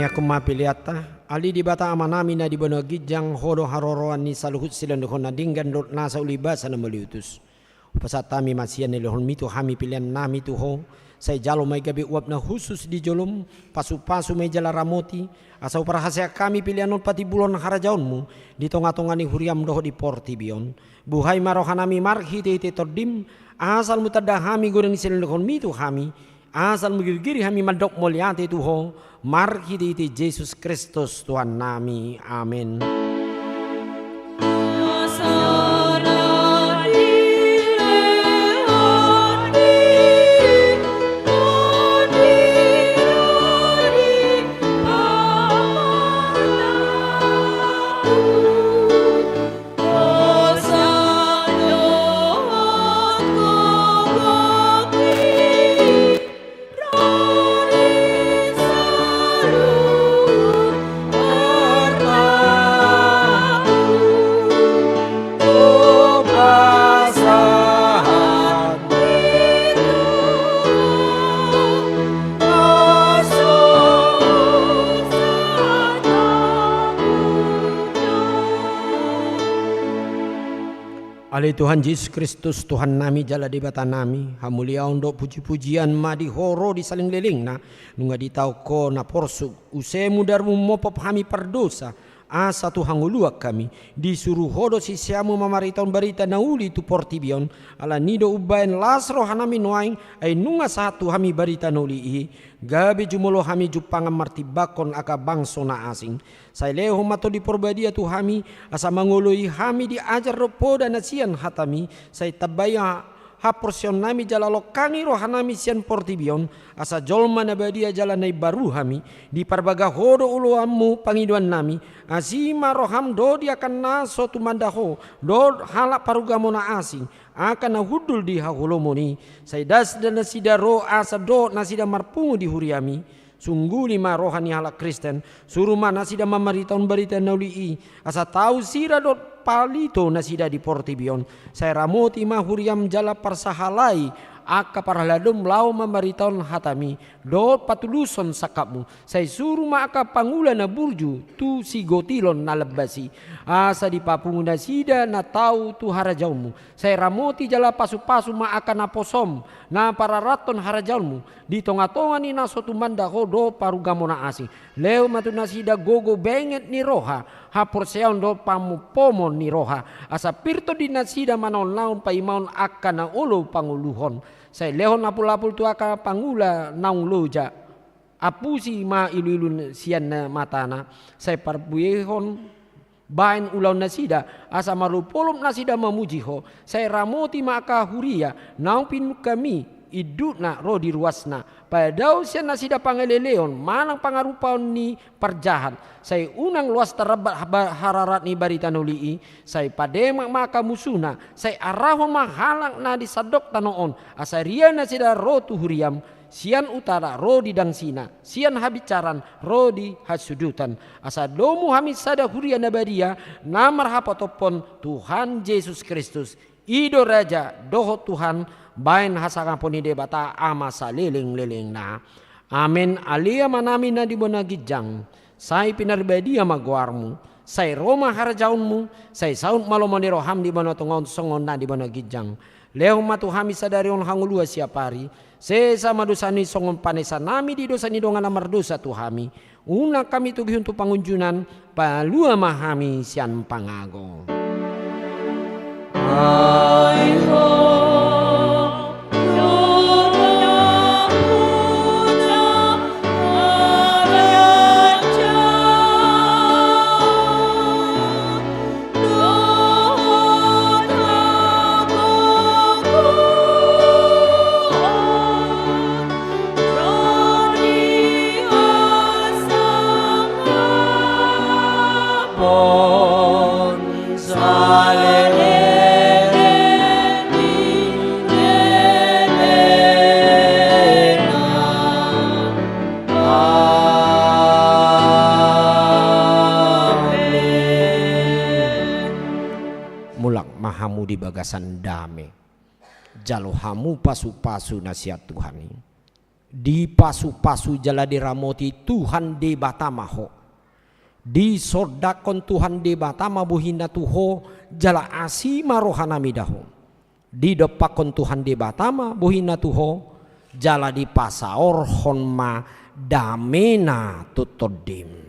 Hukum ma peleanta, ale Debata Amanami na di banua ginjang, Ho do haroroan ni saluhut silehonlehon na denggan dohot nasa uli basa na mauliutus. Hupasahat hami ma sian na nilehonMi tu hami peleannami tu Ho, sai jalo ma i gabe uap na hushus di joloM, pasupasu ma i jala ramoti, asa huparhaseang hami pelean on patimbulhon harajaonMu di tongatonga ni huriaM dohot di portibi on. Buhai ma rohanami marhitehite TondiM, asa molo tanda hami godang ni silehonlehonMi tu hami, asa molo girgir hami mandok mauliate tu Ho, marhitehite Jesus Kristus Tuhannami. Amen. Ale Tuhan Jesus Kristus, Tuhannami jala Debatanami, hamuliaon dohot pujipujian ma di Ho ro di saleleng lelengna, nunga ditaon Ho na porsuk, use mudarmu mompohop hami pardosa, asa tu hangoluan hami, disuru Ho do siseanmu mamaritahon barita na uli tu portibi on, alani do umbahen las rohanami nuaeng, ai nunga sahat tu hami barita na uli i, gabe jumolo hami jumpangan martimbangkon angka bangso na asing. Sai lehon ma Tondi Parbadia tu hami, asa mangoloi hami di ajar dohot poda na sian hatami, sai tambai ha-, haporseaonnami jala longkangi rohanami sian portibi on, asa jolma na badia jala na imbaru hami, diparbaga Ho do oloanmu pangidoannami, asi ma roham dohot di angka na so tumanda Ho, dohot halak parugamo na asing, angka na hundul di haholomon i, sai das do nasida ro asa dohot nasida marpungu di huriami. Sungguli ma roha ni halak Kristen, suru ma nasida mamaritahon barita na uli i, asa tau sira dohot palito nasida di portibi on, sai ramoti ma huriam jala parsahalai angka parhalado laho mamaritahon hatami, dohot patulushon sangkapmu, sai suru ma angka pangula na burju tu sigotilon na lambas i, asa dipapungu nasida na tau tu harajaonmu, sai ramoti jala pasupasu ma angka naposom, na pararathon harajaonmu, di tongatonga ni na so tumanda Ho dohot parugamo na asing. Lehon ma tu nasida gogo benget ni roha, haporseaon dohot pamompomon ni roha, asa pir tondi nasida manaonnaon paimaon angka na olo pangoluhon. Sai lehon apulapul tu angka pangula naung loja, ampusi ma iluilu sian na matana, sai parbuehon bahen ulaon nasida, asa marolopolop nasida mamuji Ho, sai ramoti ma angka huria naung pinungkami indukna ro di ruasna, padao sian nasida pangeleleon manang pangarupaon ni parjahat, sai unang loas tarambat haba-, hararat ni barita na uli i, sai pademak ma angka musuna, sai arahon ma halak na di sandok tano on, asa rian nasida ro tu huriam, sian utara ro di dangsina, sian habinsaran ro di hasudutan. Asa domu hami sada huria na badia, na marhapotophon Tuhan Jesus Kristus, i do Raja dohot Tuhan, bahen hasangapon ni Debata Ama saleleng-lelengna. Amen. Ale Amanami na di banua ginjang, sai pinarbadia ma goarmu, sai ro ma harajaonmu, sai saut ma lomo ni roham di banua tonga on songon na di banua ginjang. Lehon ma tu hami sadari on hangoluan siapari, sesa ma dosanami songon panesanami di dosa ni dongan na mardosa tu hami. Unang hami togihon tu pangunjunan, palua ma hami sian pangago. Mulak ma hamu di bagasan dame. Jalo hamu pasupasu na sian Tuhan i. Dipasupasu jala diramoti Tuhan Debata ma ho. Disondangkon Tuhan Debata ma bohina tu ho, jala asi ma rohanami da ho. Didompakkon Tuhan Debata ma bohina tu ho, jala dipasaorhon ma damena tu tondim.